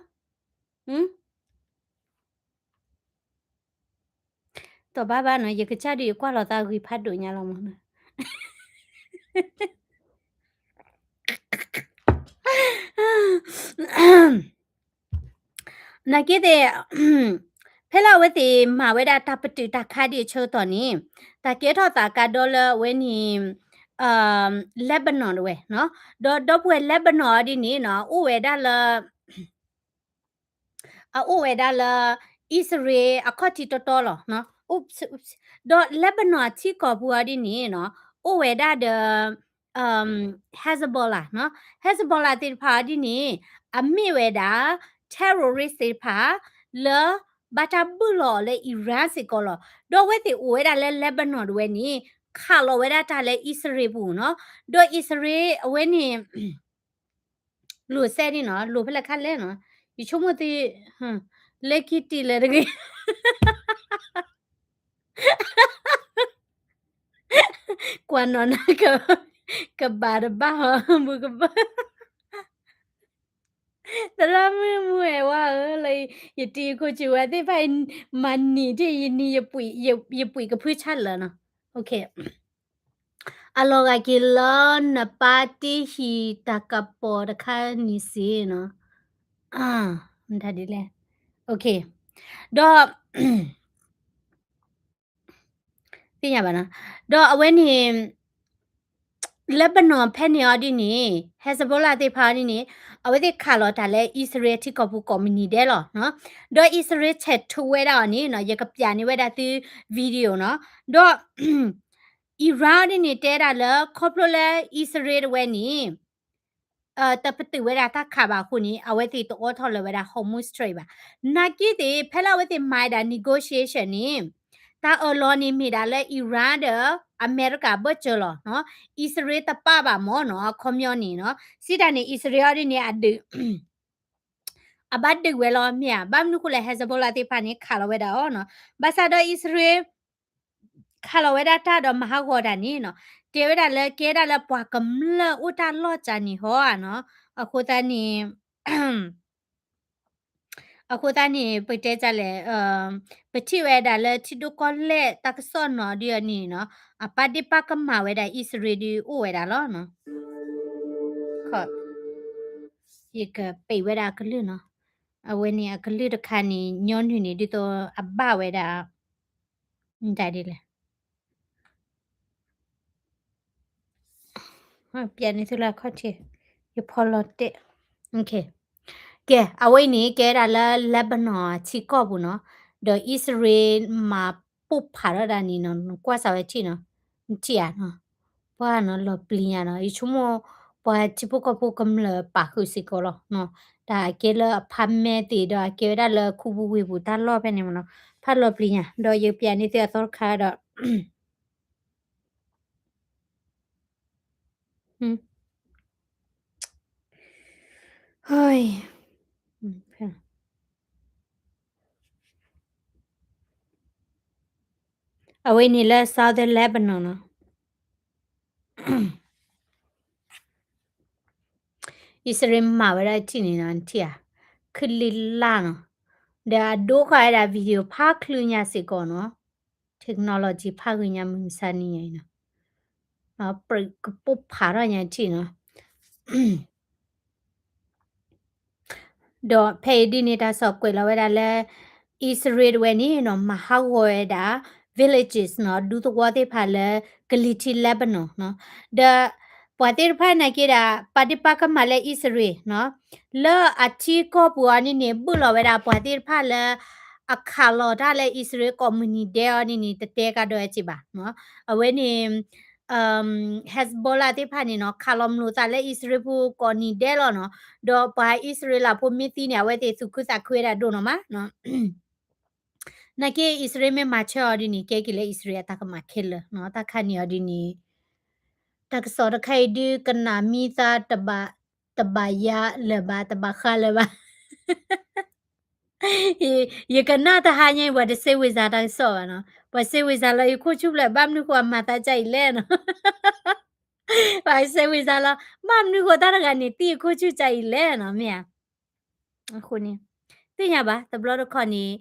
တီၢ်ဘၣ်ဘၣ်နီၤ, ယကစၢ်ဒုးယကွၢ်လီၤသးဂ့ၤဖးဒိၣ်ညါလီၤမးနီၤ. နာ်က့သ့ၣ်, ဖဲလၢအဝဲသ့ၣ်မၤဝဲဒၣ်တၢ်ပတုာ်တၢ်ခးဒံးအဆၢကတီၢ်န့ၣ်, တၢ်ကဲထီၣ်သးကါဒီလၢအဝဲန့ၣ် Lebanon တဝဲနီၤ, ဒီးဒီပုၢ်ဝဲၢ် Lebanon အီၤဒ်န့ၣ်နီၤ, အိၣ်ဝဲဒၣ်လၢ အအိၣ်ဝဲဒၣ်လၢ အံၣ်စရ့လးအခီၣ်ထံးတီတီလီၤ. ဒီး Lebanon အထံကီၢ်ပူၤအီၤဒ်န့ၣ်နီၤ, အိၣ်ဝဲဒၣ်ဒီး Hezbollah နီၤ, Hezbollah သ့ၣ်တဖၣ်အီၤဒ်န့ၣ် အမ့ၢ်ဝဲဒၣ် terrorist သ့ၣ်တဖၣ် လၢဘၣ်တၢ်ဘုၣ်လီၤအီၤလၢ Iran စ့ၢ်ကီးလီၤ. ဒီးအဝဲသ့ၣ်အိၣ်ဝဲဒၣ်လၢ Lebanon တဝဲန့ၣ် ခးလီၤဝဲဒၣ်တၢ်လၢအံၣ်စရ့လးပူၤနီၤ. ဒီးအံၣ်စရ့လးအဝဲန့ၣ် လိာ်စဲန့ၣ်နီၤ, လိာ်ဖဲလဲၣ်ခါလဲၣ်နီၤ, ယဆိကမိၣ်သု, လၢခံတံၢ်လၢတဂ့ၤ, ကွၢ်နီၢ်နၤ, ကဘၣ်တဘၣ်ဟီ, မုၢ်ကဘၣ်, သရၣ်မုၣ်မုၢ်အဲၣ်ဝါဧၢ, လၢယတံၤခိၣ်ဆူၣ်ဝဲသ့ၣ်တဖၣ် မၤနံၤထံၣ်ယနံၤ, ယပှ့ၤကဖုဆါလၢာ်နီၤ. အလီၤဂာ်က့ၤလၢနပၢ်တ့ဟံၣ်တၢ်ကပီၤတခါန့ၣ်စ့ၢ်နီၤ, မတၤဒ်လဲၣ်, ဒီး သ့ၣ်ညါဘၣ်နီၤ, ဒီးအဝဲန့ၣ် Lebanon ဖဲန့ၣ်အီၤဒ်န့ၣ် Hezbollah သ့ၣ်တဖၣ်အီၤဒ်န့ၣ် အဝဲသ့ၣ်ခးလီၤတၢ်လၢအံၣ်စရ့လးထံကီၢ်ပူၤကိးမုၢ်နံၤဒဲးလီၤ. ဒီးအံၣ်စရ့လးဆဲးထူဝဲဒၣ်အီၤန့ၣ်နီၤ, ယကပျးန့ၢ်ဝဲဒၣ်သု video နီၤ, ဒီး Iran အီၤဒ်န့ၣ် တဲဒၣ်လၢ ခီဖျိလၢအံၣ်စရ့လးတဝဲန့ၣ် တပတုာ်ဝဲဒၣ်တၢ်ခးဘၣ်အဃိန့ၣ် အဝဲသ့ၣ်တအိးထီၣ်လၢၤဝဲဒၣ် Hormuz Strait ဘၣ်. နာ်က့သ့ၣ် ဖဲလၢအဝဲသ့ၣ်မၤဝဲဒၣ် negotiation န့ၣ် တၢ်အၢၣ်လီၤန့ၣ်မ့ၢ်ဒၣ်လၢ Iran ဒီး အမဲရကၤဘၢၣ်စၢၤလီၤနီၤ. အံၣ်စရ့လးတပာ်ဘၣ်မၢ်နီၤ, အခီပညီန့ၣ်နီၤ. စံးတၢ်န့ၣ် အံၣ်စရ့လးအီၤဒ်န့ၣ် အဒုး အဘၣ်ဒုးဝဲလီၤမ့ၢ်ဧါ. ဘၣ်မနုၤဃိလဲၣ် Hezbollah သ့ၣ်တဖၣ်န့ၣ် ခးလီၤဝဲဒၣ်အီၤနီၤ. ဘၣ်ဆၣ်ဒီးအံၣ်စရ့လး ခးလီၤဝဲဒၣ်တၢ်ဒီးမၤဟးဂီၤတၢ်န့ၣ်နီၤ, တဲဝဲဒၣ်လၢ ကဲဒၣ်လၢပှၤကမျၢၢ်အိၣ်တၢ်လီၢ်တၢ်န့ၣ်ဟီဧါနီၤ. အဃိသတးန့ၣ် အဃိသတးန့ၣ် ပတဲဒ်လဲၣ်, ပထံၣ်ဝဲဒၣ်လၢထံဒိၣ်ကီၢ်လဲၢ်တၢ်ကစီၣ်နီၤဒ်အံၤန့ၣ်နီၤ, အပၢ်ဒ့ၣ်ပၢ်ကမၣ်ဝဲဒၣ်အံၣ်စရ့လးဒုးအိၣ်ဝဲဒၣ်လီၤနီၤ. ယကပံးဝဲဒၣ်အကလုၢ်နီၤ, အဝဲန့ၣ်အကလုၢ်တခါန့ၣ် ညီနုၢ်န့ၣ် ဒ်သိးအဘၣ်ဝဲဒၣ် မတၤဒ်လဲၣ်. ပျဲန့ၣ်သုလၢအခီၣ်ထံး, ယဖီလီၤတဲာ်, ကဲ, အဝဲအံၤန့ၣ် ကဲဝဲဒၣ်လၢ Lebanon ထံကီၢ်ပူၤနီၤ, ဒီးအံၣ်စရ့လးမၤပိၢ်ဖးထီၣ်ဒၣ်န့ၣ်နီၤ, နကွၢ်စးဝဲထံၣ်နီၤ, နထံၣ်ဧါနီၤ, ပှၢ်နီၤ လီၤပျံၤညါနီၤ, ယဆိကမိၣ် ပှၤထံဖိကီၢ်ဖိကမျၢၢ်ပာ်ဃုာ်စ့ၢ်ကီးလီၤနီၤ, တၢ်အကဲလၢ apartment သ့ၣ်ဒီး အကဲဝဲဒၣ်လၢခူပူၤဝ့ၢ်ပူၤတၢ်လီၢ်ဖဲန့ၣ်မ့ၢ်နီၤ, ဖးလီၤပျံၤညါ, ဒီးယပျဲန့ၢ်သုအသီတခါဒီး အဝဲန့ၣ်လၢ Southern Lebanon နီၤ, အံၣ်စရ့လးမၤဝဲဒၣ်ထံၣ်န့ၣ်နီၤ, နထံၣ်ဧါ, ခုလံလၢ်နီၤ, ဒီးအဒိဃာ်ဝဲဒၣ် video ဖးချုးညါစ့ၢ်ကီးနီၤ, technology ဖးဂ့ၤညါမုၢ်မဆါနံၤညါအံၤနီၤ, ကပိၢ်ဖးထီၣ်ညါထံၣ်နီၤ ဒီးဖဲအံၤဒ်န့ၣ် တၢ်ကစီၣ်ကွဲးလီၤဝဲဒၣ်လၢ အံၣ်စရ့လးဝဲန့ၣ်နီၤ မၤဟးဂီၤဝဲဒၣ် villages နီၤ ဒူသဝီသ့ၣ်တဖၣ်လၢ ကလံၤထံး Lebanon နီၤ, ဒီးပှၤသ့ၣ်တဖၣ်နာ်က့ဒီး ပာ်ဒ့ၣ်ပာ်ကမၣ်လၢအံၣ်စရ့လးနီၤ, လၢအထံကီၢ်ပူၤအီၤဒ်န့ၣ် ဘုၣ်လီၤဝဲဒၣ်ပှၤသ့ၣ်တဖၣ်လၢ အခးလီၤတၢ်လၢအံၣ်စရ့လးကိးမုၢ်နံၤဒဲးအီၤဒ်န့ၣ် တတဲကဒီးစ့ၢ်ဘၣ်နီၤ, အဝဲန့ၣ် Hezbollah သ့ၣ်တဖၣ်န့ၣ်နီၤ ခးလီၤမျိာ်သးလၢအံၣ်စရ့လးဖိကိးနံၤဒဲးလီၤနီၤ, ဒီးပှၤအံၣ်စရ့လးဖိမ့ၢ်သံန့ၣ် အဝဲသ့ၣ်သူၣ်ခုသးခုဝဲဒၣ်ဒိၣ်နီၤမးနီၤ, နာ်က့အံၣ်စရ့လးမ့ၢ်မၤဆၢအီၤဒ်န့ၣ် ကဲက့ၤလၢအံၣ်စရ့လးအတၢ်ကမၣ်ခဲလၢာ်နီၤ, တၢ်ခါန့ၣ်အီၤဒ်န့ၣ် တၢ်ကစီၣ်တခါအံၤဒုးကနၣ်မံသး တဘၣ်ယၤလၢၤဘၣ် တဘၣ်ဃးလၢၤဘၣ် ယကနၣ်တဟါညါအံၤ ပှၤတစဲးဝံၤစါတၢ်ကစီၣ်ဘၣ်နီၤ, ပှၤစဲးဝံၤစါလီၤယခိၣ်ဆူၣ်ဖျၢၣ် ဘၣ်မနုၤဃိအမၤသးဒ်အံၤလဲၣ်နီၤ, ပှၤစဲးဝံၤစါလီၤ ဘၣ်မနုၤဃိတၢ်တဂၤန့ၣ် သံအခိၣ်ဆူၣ်ဒ်အံၤလဲၣ်နီၤ မ့ၢ်ဧါ, အဃိန့ၣ် သ့ၣ်ညါဘၣ် တဘျီတခီၣ်န့ၣ်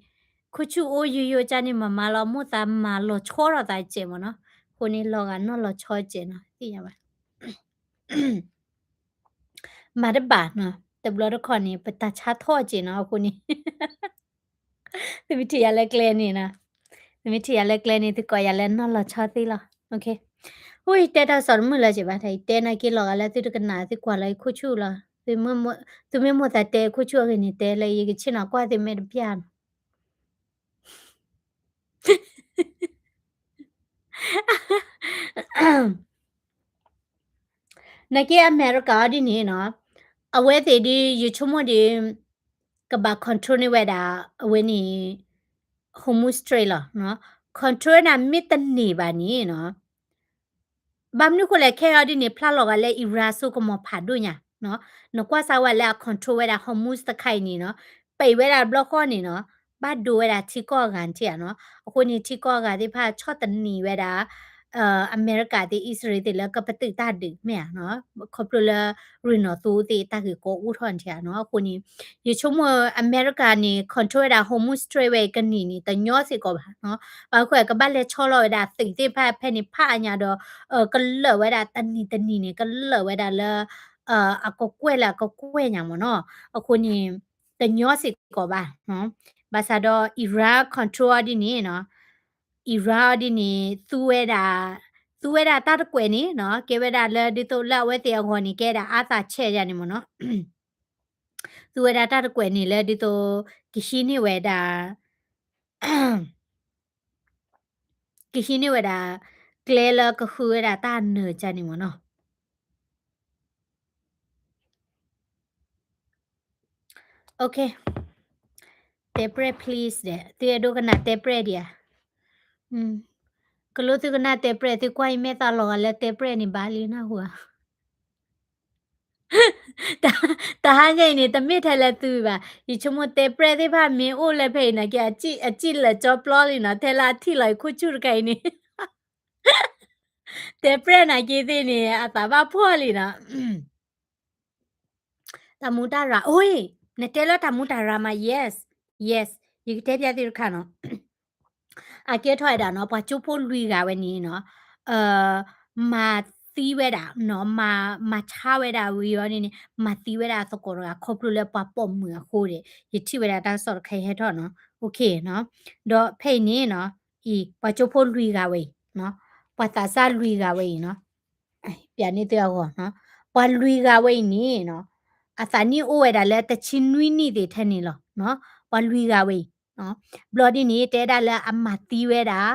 ခိၣ်ဆူၣ်အိၣ်ယိယိကၢ်န့ၣ် မၤမၤလီၤ မိၣ်သးမၤလီၤဆီထီၣ်သးစဲးမ့ၢ်နီၤ, အဃိန့ၣ် လီၤဂာ်နီၢ်လီၤဆီစဲးနီၤ သ့ၣ်ညါဘၣ် မၤတဘၣ်နီၤ, တဘျီတခီၣ်န့ၣ် ပတၢ်ဆါထီၣ်စဲးနီၤ အဃိန့ၣ် သုမ့ၢ်ထံၣ်ယၤလၢကျဲန့ၣ်နီၤ, သုမ့ၢ်ထံၣ်ယၤလၢကျဲန့ၣ် သုကိးယၤလၢနီၢ်လီၤဆီသ့လီၤ, အဃိ ယတဲတၢ်ကစီၣ်တမုာ်လၢၤစ့ၢ်ဘၣ် တၢ်ယတဲနာ်က့လီၤဂာ်လၢသုတကနၣ် သုကွၢ်လီၤယခိၣ်ဆူၣ်လီၤ, သုမ့ၢ်မိၣ်သးတဲခိၣ်ဆူၣ်အဂ့ၢ်န့ၣ် တဲလၢယကဆ့ၣ်နီၤကွၢ်သုမဲာ်တပျၢ်နီၤ နာ်က့အမဲရကၤအီၤဒ်န့ၣ်နီၤ, အဝဲသ့ၣ်ဒ် ယဆိကမိၣ်ဒ် ကဘၣ် control န့ၢ်ဝဲဒၣ် အဝဲန့ၣ် Hormuz Strait လီၤ, control ဝဲဒၣ်မ့ၢ်တန့ၢ်ဘၣ်န့ၣ်နီၤ ဘၣ်မနုၤဃိလဲၣ် ခဲအံၤဒ်န့ၣ် ဖျါလီၤဂာ်လၢ Iran စိကမီၤဖးဒိၣ်ညါနီၤ, နကွၢ်စၢ်ဝဲလၢအ control ဝဲဒၣ် Hormuz တခါအံၤန့ၣ်နီၤ, ပံးဝဲဒၣ်တဘျီဃီန့ၣ်နီၤ, ဘၣ်ဒိဝဲဒၣ်ထံကီၢ်အဂၤထံၣ်ဧါနီၤ, အဃိန့ၣ် ထံကီၢ်အဂၤသ့ၣ်တဖၣ်ဆီၣ်သနံးဝဲဒၣ် အမဲရကၤသ့ၣ် အံၣ်စရ့လးသ့ၣ်လၢကပတုာ်တၢ်ဒုးမ့ၢ်ဧါနီၤ, ခီဖျိလၢ ရ့ၣ်နီၣ်သိသ့ၣ်တၢ်ဂ့ၢ်ကီအိၣ်ထီၣ်ထံၣ်ဧါနီၤ, အဃိန့ၣ် ယဆိကမိၣ်အမဲရကၤန့ၣ် control ဝဲဒၣ် Hormuz Strait ဝဲအံၤကနံၣ်န့ၣ် တညီစ့ၢ်ကီးဘၣ်နီၤ, ဘၣ်ဃိကဘၣ်လဲၤဆီလီၤဝဲဒၣ်သုးသ့ၣ်တဖၣ်ဖဲန့ၣ်ဖးအါညါဒီး ကလၢာ်ဝဲဒၣ်တနံၤတနံၤန့ၣ် ကလၢာ်ဝဲဒၣ်လၢ အကကွဲၢ်လၢအကကွဲၢ်ညါမ့ၢ်နီၤ, အဃိန့ၣ် တညီစ့ၢ်ကီးဘၣ်, ဘၣ်ဆၣ်ဒီး Iran control အီၤဒ်န့ၣ်နီၤ, Iran အီၤဒ်န့ၣ် သူဝဲဒၣ် သူဝဲဒၣ်တၢ်တကွဲးန့ၣ်နီၤ, ကဲဝဲဒၣ်လၢဒ်သိးလၢအဝဲသ့ၣ်အဂီၢ်န့ၣ် ကဲဒၣ်အါသးဆဲးယါန့ၣ်မ့ၢ်နီၤ, သူဝဲဒၣ်တၢ်တကွဲးန့ၣ်လၢဒ်သိး ကဟံးန့ၢ်ဝဲဒၣ် ကဟံးန့ၢ်ဝဲဒၣ် ကျဲလၢကဃုဝဲဒၣ်တၢ်နၢၤကၢ်န့ၣ်မ့ၢ်နီၤ. Okay. တဲပြဲၢ် please ဒီး သုအဲၣ်ဒိးကနၣ်တဲပြဲၢ်ဒံးဧါ. ကလိသုကနၣ်တဲပြဲၢ် သုကွၢ်အံၤမဲာ်သးလီၤဂာ်လၢတဲပြဲၢ်န့ၣ်ဘၣ်လံနၢ်ဟူဧါ. တဟါညါအံၤန့ၣ် တမ့ၢ်ထဲလၢသုဘၣ်. ယဆိကမိၣ်တဲပြဲၢ်သ့ၣ်တဖၣ်မ့ၢ်အိၣ်လၢဖဲအံၤနာ်က့ အစံၣ်လၢာ်ကၠီပျီလံနီၤ, ထဲလၢအထံၣ်လီၤအံၤခိၣ်ဆူၣ်တခါအံၤန့ၣ် တဲပြဲၢ်နာ်က့သ့ၣ်န့ၣ် အသးဘၣ်ဖှီၣ်လံနီၤ. တၢ်မူတၢ်ရၤ, အိ, နတဲလၢတၢ်မူတၢ်ရၤမး, yes, yes, ယကတဲပျဲသုတခါနီၤ. အကဲထီၣ်ဝဲဒၣ်နီၤ, ပှၤကၠိဖိလွံၢ်ဂၤဝဲန့ၣ်နီၤ, မၤသံဝဲဒၣ်နီၤ, မၤ, မၤဆါဝဲဒၣ်ဝံၤအီၤန့ၣ်န့ၣ် မၤသံဝဲဒၣ်သကိးတဂၤ ခီဖျိလၢပှၤပိာ်မုၣ်အဃိဒီး ယထံၣ်ဝဲဒၣ်တၢ်ကစီၣ်တခါအံၤဟဲထီၣ်နီၤ. Okay နီၤ, ဒီးဖဲအံၤန့ၣ်နီၤ, အံၤ ပှၤကၠိဖိလွံၢ်ဂၤဝဲအံၤနီၤ, ပှၤသးစၢ်လွံၢ်ဂၤဝဲအံၤနီၤ, ပျးန့ၢ်သုအဂီၢ်နီၤ, ပှၤလွံၢ်ဂၤဝဲအံၤန့ၣ်နီၤ, အသးနံၣ်အိၣ်ဝဲဒၣ်လၢတဆံနွံနံၣ်သ့ၣ်ထဲန့ၣ်လီၤ. ပှၤလွံၢ်ဂၤဝဲအံၤ, ဘျီဒ်န့ၣ် တဲဒၣ်လၢအမၤသံဝဲဒၣ်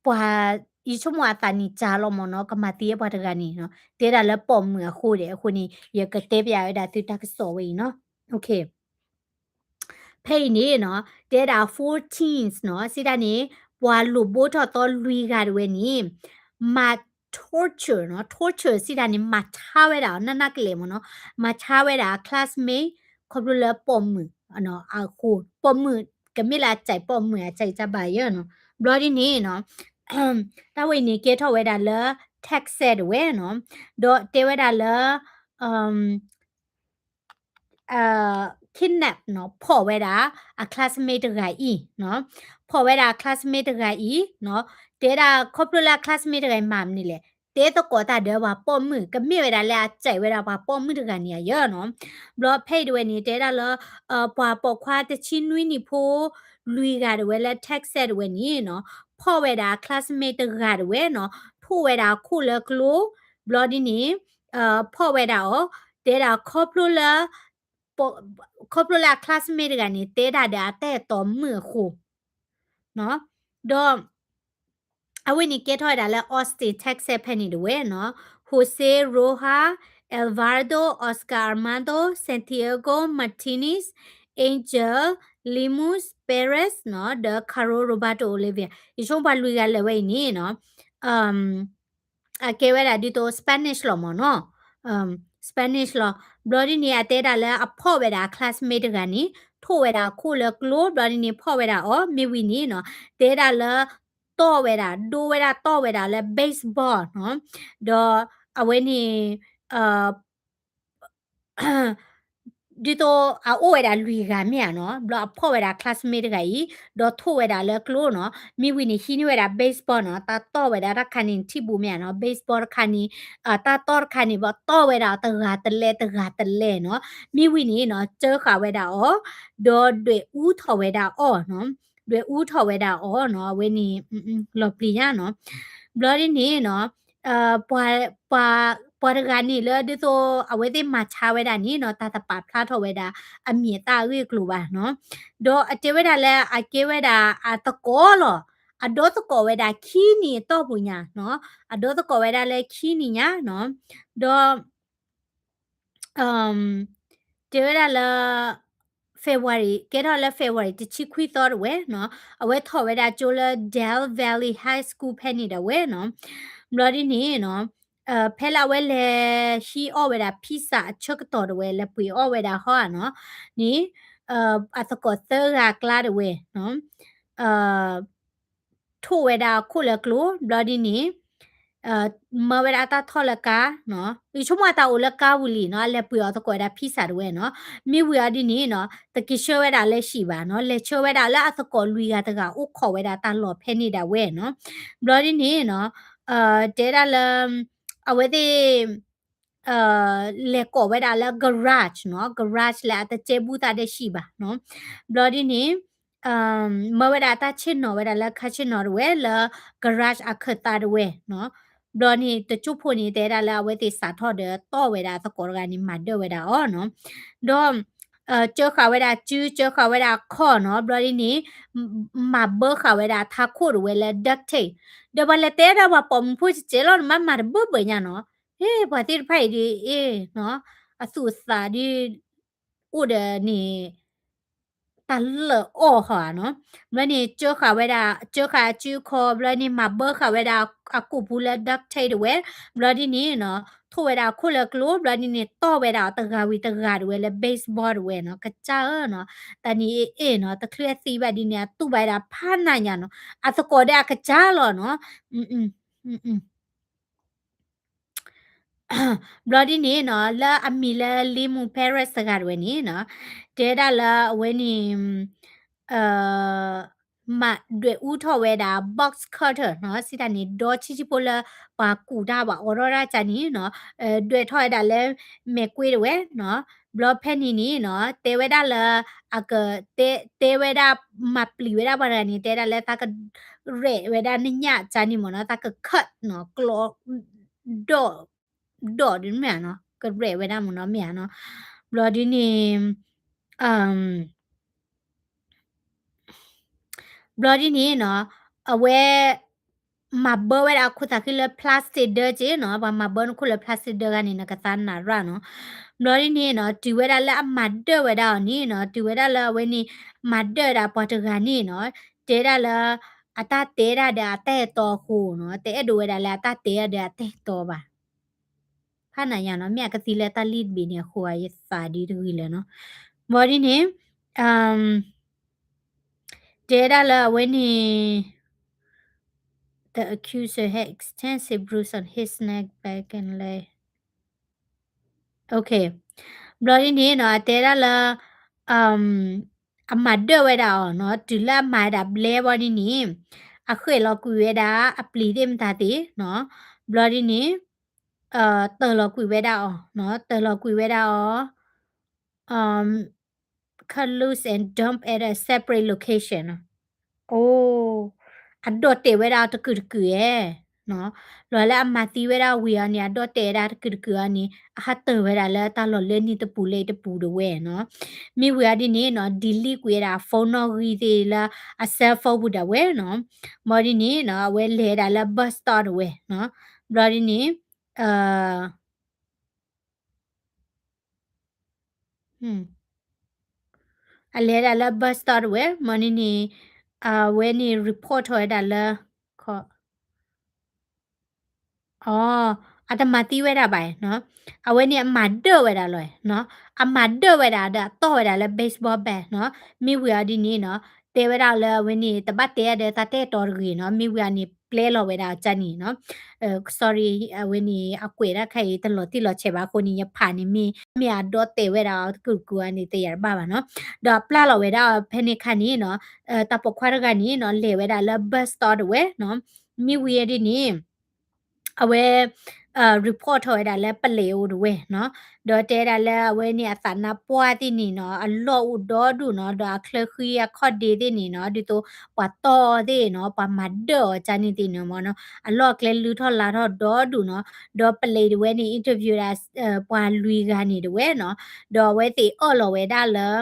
ပှၤ ယဆိကမိၣ်အသးနံၣ်စှၤလီၤမ့ၢ်နီၤ, ကမၤသံဝဲပှၤတဂၤန့ၣ်နီၤ, တဲဒၣ်လၢပိာ်မုၣ်အဃိဒီး အဃိန့ၣ် ယကတဲပျးဝဲဒၣ်သုတၢ်ကစီၣ်ဝဲအံၤနီၤ. ဖဲအံၤန့ၣ်နီၤ, တဲဒၣ် four teens နီၤ, စံးတၢ်န့ၣ် ပှၤလိၣ်ဘိထီၣ်သီလွံၢ်ဂၤတဝဲန့ၣ် မၤ torture နီၤ, torture စံးတၢ်န့ၣ် မၤဆါဝဲဒၣ် နးနးကလဲာ်မ့ၢ်နီၤ, မၤဆါဝဲဒၣ် classmate ခီဖျိလၢပိာ်မုၣ်အဃိ, ပိာ်မုၣ်ကမ့ၢ်လၢအစံးပိာ်မုၣ်အစံးတၢ်ဘၣ်ယဲနီၤ. ဘျီဒ်န့ၣ်နီၤ, တၢ်ဝဲအံၤန့ၣ်ကဲထီၣ်ဝဲဒၣ်လၢ Texas တဝဲနီၤ, ဒီးတဲဝဲဒၣ်လၢ kidnap နီၤ, ဖီၣ်ဝဲဒၣ်အ classmate တဂၤအံၤနီၤ, ဖီၣ်ဝဲဒၣ်အ classmate တဂၤအံၤနီၤ, တဲဒၣ်ခီဖျိလၢအ classmate တဂၤအံၤမၤမနုၤလဲၣ်, တဲသကိးတၢ်ဒီးပှၤပိာ်မုၣ် ကမ့ၢ်ဝဲဒၣ်လၢအစံးဝဲဒၣ်ပှၤပိာ်မုၣ်တဂၤန့ၣ်အယဲနီၤ. ဘျီဖဲအံၤတဝဲန့ၣ် တဲဒၣ်လၢ ပှၤပိာ်ခွါတဆံနွံနံၣ်ဖိ လွံၢ်ဂၤတဝဲလၢ Texas တဝဲန့ၣ်နီၤ, ဖီၣ်ဝဲဒၣ်အ classmate တဂၤတဝဲနီၤ, ထိၣ်ဝဲဒၣ်အခိၣ်လၢကျိ, ဘျီဒ်န့ၣ် ဖီၣ်ဝဲဒၣ်အီၤ, တဲဒၣ်ခီဖျိလၢ ခီဖျိလၢအ classmate တဂၤန့ၣ် တဲဒၣ်ဒီးအတၢ်အဲၣ်တီမုၣ်အဃိ, ဒီး အဝဲန့ၣ်ကဲထီၣ်ဝဲဒၣ်လၢ Austin Texas ဖဲန့ၣ်တဝဲနီၤ, Jose Rojas, Eduardo, Oscar Armando, Santiago Martinez, Angel, Lemus Perez နီၤ, ဒီး Carlos Roberto Olivia ယဆိကမိၣ်ပှၤလွံၢ်ဂၤလၢာ်ဝဲအံၤန့ၣ်နီၤ, အကဲဝဲဒၣ်ဒ်သိး Spanish လီၤမ့ၢ်နီၤ, Spanish လီၤ. ဘျီဒ်န့ၣ် အတဲဒၣ်လၢအဖီၣ်ဝဲဒၣ်အ classmate တဂၤန့ၣ် ထိၣ်ဝဲဒၣ်အခိၣ်လၢကျိ, ဘျီဒ်န့ၣ် ဖီၣ်ဝဲဒၣ်အီၤ, မ့ၢ်ဝံၤန့ၣ်နီၤ, တဲဒၣ်လၢ တီၢ်ဝဲဒၣ်, ဒိဝဲဒၣ်တီၢ်ဝဲဒၣ်လၢ baseball နီၤ, ဒီးအဝဲန့ၣ် ဒ်သိးအအိၣ်ဝဲဒၣ်လွံၢ်ဂၤမ့ၢ်ဧါနီၤ, ဘျီအဖီၣ်ဝဲဒၣ် classmate တဂၤအံၤ, ဒီးထိၣ်ဝဲဒၣ်လၢကျိနီၤ, မ့ၢ်ဝံၤန့ၣ် ဟံးန့ၢ်ဝဲဒၣ် baseball နီၤ, တၢ်တီၢ်ဝဲဒၣ်တၢ်ခါန့ၣ် ထံၣ်ဘူးမ့ၢ်ဧါနီၤ, baseball တခါန့ၣ်, တၢ်တီၢ်တခါန့ၣ် ဘၣ်တီၢ်ဝဲဒၣ်တဂၤတလဲတဂၤတလဲနီၤ, မ့ၢ်ဝံၤန့ၣ်နီၤ စၢဃာ်ဝဲဒၣ်အီၤ, ဒီးဒွဲၣ်အူထီၣ်ဝဲဒၣ်အီၤနီၤ, ဒွဲၣ်အူထီၣ်ဝဲဒၣ်အီၤနီၤ, အဝဲန့ၣ် လီၤပျံၤညါနီၤ, ဘျီဒ်န့ၣ်နီၤ ပှၤတဂၤန့ၣ်လၢဒ်သိးအဝဲသ့ၣ်မၤဆါဝဲဒၣ်န့ၣ်နီၤ, တၢ်တပာ်ဖျါထီၣ်ဝဲဒၣ် အမံၤအသၣ်အဂ့ၢ်အကျိၤဘၣ်နီၤ, ဒီးအတဲဝဲဒၣ်လၢအကဲဝဲဒၣ်အသကိးလီၤ, အဒိသကိးဝဲဒၣ်ခံနံၣ်အတီၢ်ပူၤညါနီၤ, အဒိသကိးဝဲဒၣ်လၢခံနံၣ်ညါနီၤ, ဒီး တဲဝဲဒၣ်လၢ February ကဲထီၣ်လၢ February တဆံခွံသီတဝဲနီၤ, အဝဲထီၣ်ဝဲဒၣ်ကၠိလၢ Del Valle High School ဖဲန့ၣ်ဒၣ်ဝဲနီၤ, ဘျီဒ်န့ၣ်နီၤ ဖဲလၢအဝဲလဲၤဟံးအီၣ်ဝဲဒၣ် pizza အဆၢကတီၢ်တဝဲ လဲၤပှ့ၤအီၣ်ဝဲဒၣ်ဟီဧါနီၤ, န့ၣ် အသကိးသၢဂၤအကျါတဝဲနီၤ ထိၣ်ဝဲဒၣ်အခိၣ်လၢကျိ ဘျီဒ်န့ၣ် မၢဝဲဒၣ်အတၢ်ထီၣ်လၢကါနီၤ, ယဆိကမိၣ်အတၢ်အိၣ်လၢကါပူၤလံနီၤ, အလဲၤပှ့ၤအီၤသကိးဝဲဒၣ် pizza တဝဲနီၤ, မ့ၢ်ဝံၤအီၤဒ်န့ၣ်နီၤ တက့ၤဆှၢဝဲဒၣ်လၢဟံၣ်ဘၣ်နီၤ, လဲၤဆှၢဝဲဒၣ်လၢအသကိးလွံၢ်ဂၤတဂၤအိၣ်ခိးဝဲဒၣ်တၢ်လီၢ်ဖဲန့ၣ်ဒၣ်ဝဲနီၤ, ဘျီဒ်န့ၣ်နီၤ တဲဒၣ်လၢ အဝဲသ့ၣ် လဲၤကိးဝဲဒၣ်လၢ garage နီၤ, garage လၢအတကဲဘူသးဒီးဟံၣ်ဘၣ်နီၤ, ဘျီဒ်န့ၣ် မၢဝဲဒၣ်တၢ်ဆ့ၣ်နီၤဝဲဒၣ်လၢခါဆ့ၣ်နီၤတဝဲလၢ garage အခၢၣ်သးတဝဲနီၤ, ဘျီန့ၣ် တကၠိၢ်ဖိန့ၣ် တဲဒၣ်လၢအဝဲသ့ၣ်စးထီၣ်ဒီးတီၢ်ဝဲဒၣ်အသကိးတဂၤန့ၣ် မၤဒၢၣ်ဝဲဒၣ်အီၤနီၤ, ဒီး ကၢဃာ်ဝဲဒၣ်စု ကၢဃာ်ဝဲဒၣ်အခီၣ်နီၤ, ဘျီဒ်န့ၣ် မၤဘၢဃာ်ဝဲဒၣ်ထးခိၣ်တဝဲလၢ duct tape, ဒီးပှၤလဲၤတဲဒၣ်ပှၤပိာ်မုၣ်ဖိစဲးစဲးလီၤန့ၣ် မၤမၤတဘၢဘၢညါနီၤ, ဟ့ ပှၤသ့ၣ်တဖၣ်အံၤဒ်အ့ၣ်နီၤ, အသူၣ်အသးဒ် အိၣ်ဒီးန့ၣ် တၢ်လၢအီၣ်ဃီဧါနီၤ, ဘျီန့ၣ် ကၢဃာ်ဝဲဒၣ် ကၢဃာ်အစုအခီၣ် ဘျီန့ၣ် မၤဘၢဃာ်ဝဲဒၣ်အကိာ်ပူၤလၢ duct tape တဝဲ, ဘျီဒ်န့ၣ်နီၤ ထိၣ်ဝဲဒၣ်အခိၣ်လၢကျိ ဘျီဒ်န့ၣ် တီၢ်ဝဲဒၣ်အီၤတဂၤဝံၤတဂၤတဝဲလၢ baseball တဝဲနီၤ, ကစၢ်ဧၢနီၤ, တၢ်န့ၣ်အ့ၣ်နီၤ, တချုးအသံဘၣ်ဒ်န့ၣ် အတူၢ်ဘၣ်ဝဲဒၣ်ဖးနးညါနီၤ, အသကိးဒီးအကစၢ်လီၤနီၤ, ဘျီဒ်န့ၣ်နီၤ လၢအမံၤလၢ Lemus Perez တဂၤတဝဲန့ၣ်နီၤ, တဲဒၣ်လၢအဝဲန့ၣ် အ မၤဒွဲၣ်အူထီၣ်ဝဲဒၣ် box cutter နီၤ, စံးတၢ်န့ၣ် ဒီဆံးဆံးဖိလၢ ပှၤကူးတၢ်ပှၤအိးထီၣ်တၢ်ကန့ၣ်နီၤ, ဒွဲၣ်ထီၣ်ဝဲဒၣ်လၢ မဲာ်ကွ့တဝဲနီၤ, ဘျီဖဲန့ၣ်န့ၣ်နီၤ တဲဝဲဒၣ်လၢ အကတဲ တဲဝဲဒၣ် မၤပျံၤဝဲဒၣ်ပှၤတဂၤန့ၣ် တဲဒၣ်လၢသးက ရဲၣ်ဝဲဒၣ်နညၣ်ကန့ၣ်မ့ၢ်နီၤ, သးက cut နီၤ, ကျီ ဒီး ဒီးဒ်မ့ၢ်ဧါနီၤ, ကရဲၣ်ဝဲဒၣ်မ့ၢ်နီၤ မ့ၢ်ဧါနီၤ, ဘျီဒ်န့ၣ် ဘျီဒ်န့ၣ်နီၤ အဝဲ မၤဘၢဝဲဒၣ်အခိၣ်သးခုလၢ plastic ဒၢက့နီၤ, ပှၤမၤဘၢနခိၣ်လၢ plastic ဒၢဂၤန့ၣ် နကသါနၤရၣ်နီၤ, ဘျီဒ်န့ၣ်နီၤ တုၤဝဲဒၣ်လၢအမၤဒၢၣ်ဝဲဒၣ်အီၤန့ၣ်နီၤ, တုၤဝဲဒၣ်လၢအဝဲန့ၣ် မၤဒၢၣ်ဝဲဒၣ်ပှၤတဂၤန့ၣ်နီၤ, တဲဒၣ်လၢ အတၢ်တဲဒၣ်ဒီးအတၢ်အဲၣ်တီအဃိနီၤ, တအဲၣ်ဒိးဝဲဒၣ်လၢအတၢ်တဲဒၣ်ဒီးအတၢ်အဲၣ်တီဘၣ်. ဖးနၤယၤနီၤ, မ့ၢ်အကသံလၢတၢ်လံၣ်တဘ့ၣ်န့ၣ်အဃိ ယသးဒ်တဂ့ၤလၢၤနီၤ. ဘျီဒ်န့ၣ် တဲဒၣ်လၢအဝဲန့ၣ် the accuser had extensive bruise on his neck, back and leg. Okay. ဘျီဒ်န့ၣ်နီၤ အတဲဒၣ်လၢ အမၤဒၢၣ်ဝဲဒၣ်အီၤနီၤ, တုၤလၢအမၤဝဲဒၣ်ဘျဲဘျီဒ်န့ၣ် အဃဲၣ်လီၤကွံာ်ဝဲဒၣ်အပျံၤသ့ၣ်မတၤသ့ၣ်နီၤ, ဘျီဒ်န့ၣ် တၢၢ်လီၤကွံာ်ဝဲဒၣ်အီၤနီၤ, တၢၢ်လီၤကွံာ်ဝဲဒၣ်အီၤ cut loose and dump at a separate location နီၤ. အိ အဒီၣ်တဲာ်ဝဲဒၣ်တကုာ်တကုာ်ဧါနီၤ, လီၤလၢအမၤသံဝဲဒၣ်ဝံၤအီၤန့ၣ် အဒီၣ်တဲာ်ဝဲဒၣ်တကုာ်တကုာ်အီၤန့ၣ် အဟးတၢၢ်ဝဲဒၣ်လၢတၢ်လီၢ်လၢနံၤတပူၤလၢတပူၤတဝဲနီၤ. မ့ၢ်ဝံၤအီၤဒ်န့ၣ်နီၤ delete ကွံာ်ဝဲဒၣ် phone နီၣ်ဂံၢ်သ့ၣ်လၢအ cell phone ပူၤဒၣ်ဝဲနီၤ. ဘျီဒ်န့ၣ်နီၤ အဝဲလဲၤဝဲဒၣ်လၢ bus stop တဝဲနီၤ. ဘျီဒ်န့ၣ် အလဲၤဒၣ်လၢ bus stop တဝဲ မ့ၢ်န့ၣ်န့ၣ် အဝဲန့ၣ် report ထီၣ်ဝဲဒၣ်လၢ ခီ အတမၤသံဝဲဒၣ်ဘၣ်နီၤ, အဝဲန့ၣ်အမၤဒၢၣ်ဝဲဒၣ်လီၤနီၤ, အမၤဒၢၣ်ဝဲဒၣ်ဒီးအတီၢ်ဝဲဒၣ်လၢ baseball bat နီၤ, မ့ၢ်ဝံၤအီၤဒ်န့ၣ်နီၤ, တဲဝဲဒၣ်လၢအဝဲန့ၣ် တဘၣ်တဲအဒၢးသးတဲတီတဂ့ၤနီၤ, မ့ၢ်ဝံၤအီၤန့ၣ် ပျဲလီၤဝဲဒၣ်အကန့ၣ်နီၤ, sorry အဝဲန့ၣ် အကွဲးဒၣ်ခါအံၤ တလီၤတံၢ်လီၤဆဲးဘၣ်အဃိန့ၣ် ယဖးန့ၣ်မ့ၢ် မ့ၢ်အဒီၣ်တဲာ်ဝဲဒၣ်အီၤတကုာ်တကုာ်အီၤန့ၣ် တယာ်တဘၣ်ဘၣ်နီၤ, ဒီးအပျၢ်လီၤဝဲဒၣ်အီၤဖဲန့ၣ်ခါန့ၣ်နီၤ, တၢ်ပိာ်ခွါတဂၤန့ၣ်နီၤ လဲၤဝဲဒၣ်လၢ bus stop တဝဲနီၤ, မ့ၢ်ဝံၤအီၤဒ်န့ၣ် အဝဲ report ထီၣ်ဝဲဒၣ်လၢပလဲၤအိၣ်တဝဲနီၤ, ဒီးတဲဒၣ်လၢအဝဲန့ၣ်အသးနါပှၢ်သ့ၣ်န့ၣ်နီၤ အလီၢ်အိၣ်ဒီဒူၣ်နီၤ, ဒီးအချၢဃံအခီၣ်ဒ့သ့ၣ်န့ၣ်နီၤ, ဒ်သိးပှၤတီၢ်သ့ၣ်နီၤ, ပှၤမၤဒၢၣ်အီၤကန့ၣ်သ့ၣ်န့ၣ်မ့ၢ်နီၤ, အလီၢ်အကျဲလုၢ်ထီၣ်လါထီၣ်ဒီဒူၣ်နီၤ, ဒီးပလဲၤတဝဲန့ၣ် interview ဒၣ် ပှၤလွံၢ်ဂၤန့ၣ်တဝဲနီၤ, ဒီးအဝဲသ့ၣ်အၢၣ်လီၤဝဲဒၣ်လၢ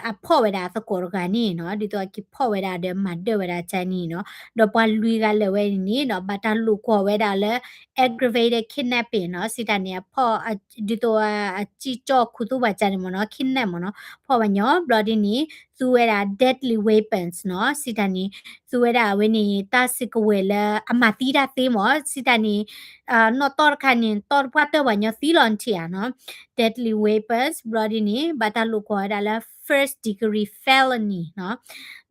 အဖီၣ်ဝဲဒၣ်သကိးတဂၤန့ၣ်နီၤ, ဒ်သိးအက့ၤဖီၣ်ဝဲဒၣ်ဒီးမၤဒၢၣ်ဝဲဒၣ်ကန့ၣ်နီၤ, ဒီးပှၤလွံၢ်ဂၤလၢာ်ဝဲန့ၣ်နီၤ ဘၣ်တၢ်လိာ်ကွီၢ်ဝဲဒၣ်လၢ aggravated kidnapping နီၤ, စံးတၢ်န့ၣ် အဖီၣ် ဒ်သိးအစံၣ်ကၠီၣ်ခူသူၣ်ဘၣ်ကန့ၣ်မ့ၢ်နီၤ, kidnap မ့ၢ်နီၤ, ဖီၣ်ဝဲညီ ဘျီဒ်န့ၣ် သူဝဲဒၣ် deadly weapons နီၤ, စံးတၢ်န့ၣ် သူဝဲဒၣ်အဝဲန့ၣ် တၢ်စုကဝဲၤလၢ အမၤသံတၢ်သ့မ့ၢ် စံးတၢ်န့ၣ် နီၣ်တီၢ်တခါန့ၣ် တီၢ်တပှၢ်တၢၢ်ပှၤညီသံလီၤနထံၣ်ဧါနီၤ, deadly weapons ဘျီဒ်န့ၣ် ဘၣ်တၢ်လိာ်ကွီၢ်ဝဲဒၣ်လၢ first degree felony နီၤ,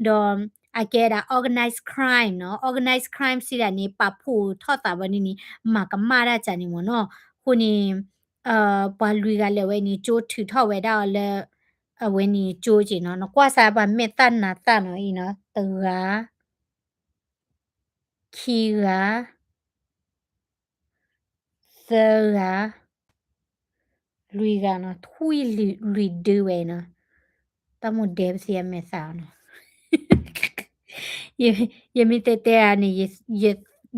ဒီးအကဲဒၣ် organized crime နီၤ, organized crime စံးဒၣ်န့ၣ် ပာ်ဖှိၣ်ထီၣ်သးဘၣ်ဒ်န့ၣ် မၤကမၣ်တၢ်ကန့ၣ်မ့ၢ်နီၤ, အဃိန့ၣ် ပှၤလွံၢ်ဂၤလၢာ်ဝဲန့ၣ် ကၠိထုးထီၣ်ဝဲဒၣ်အီၤလၢ အဝဲန့ၣ်ကၠိက့ၢ်နီၤ, နကွၢ်စၢ်ပှၤမဲာ်သၣ်နါသၣ်နီၤအံၤနီၤ, တဂၤ ခံဂၤ သၢဂၤ လွံၢ်ဂၤနီၤ, ထွံၣ်လွံၢ်ဒုဝဲနီၤ, တၢ်မိၣ်ဒဲပသ့အမဲာ်သၣ်နီၤ, ယမ့ၢ်တဲတဲဧါန့ၣ်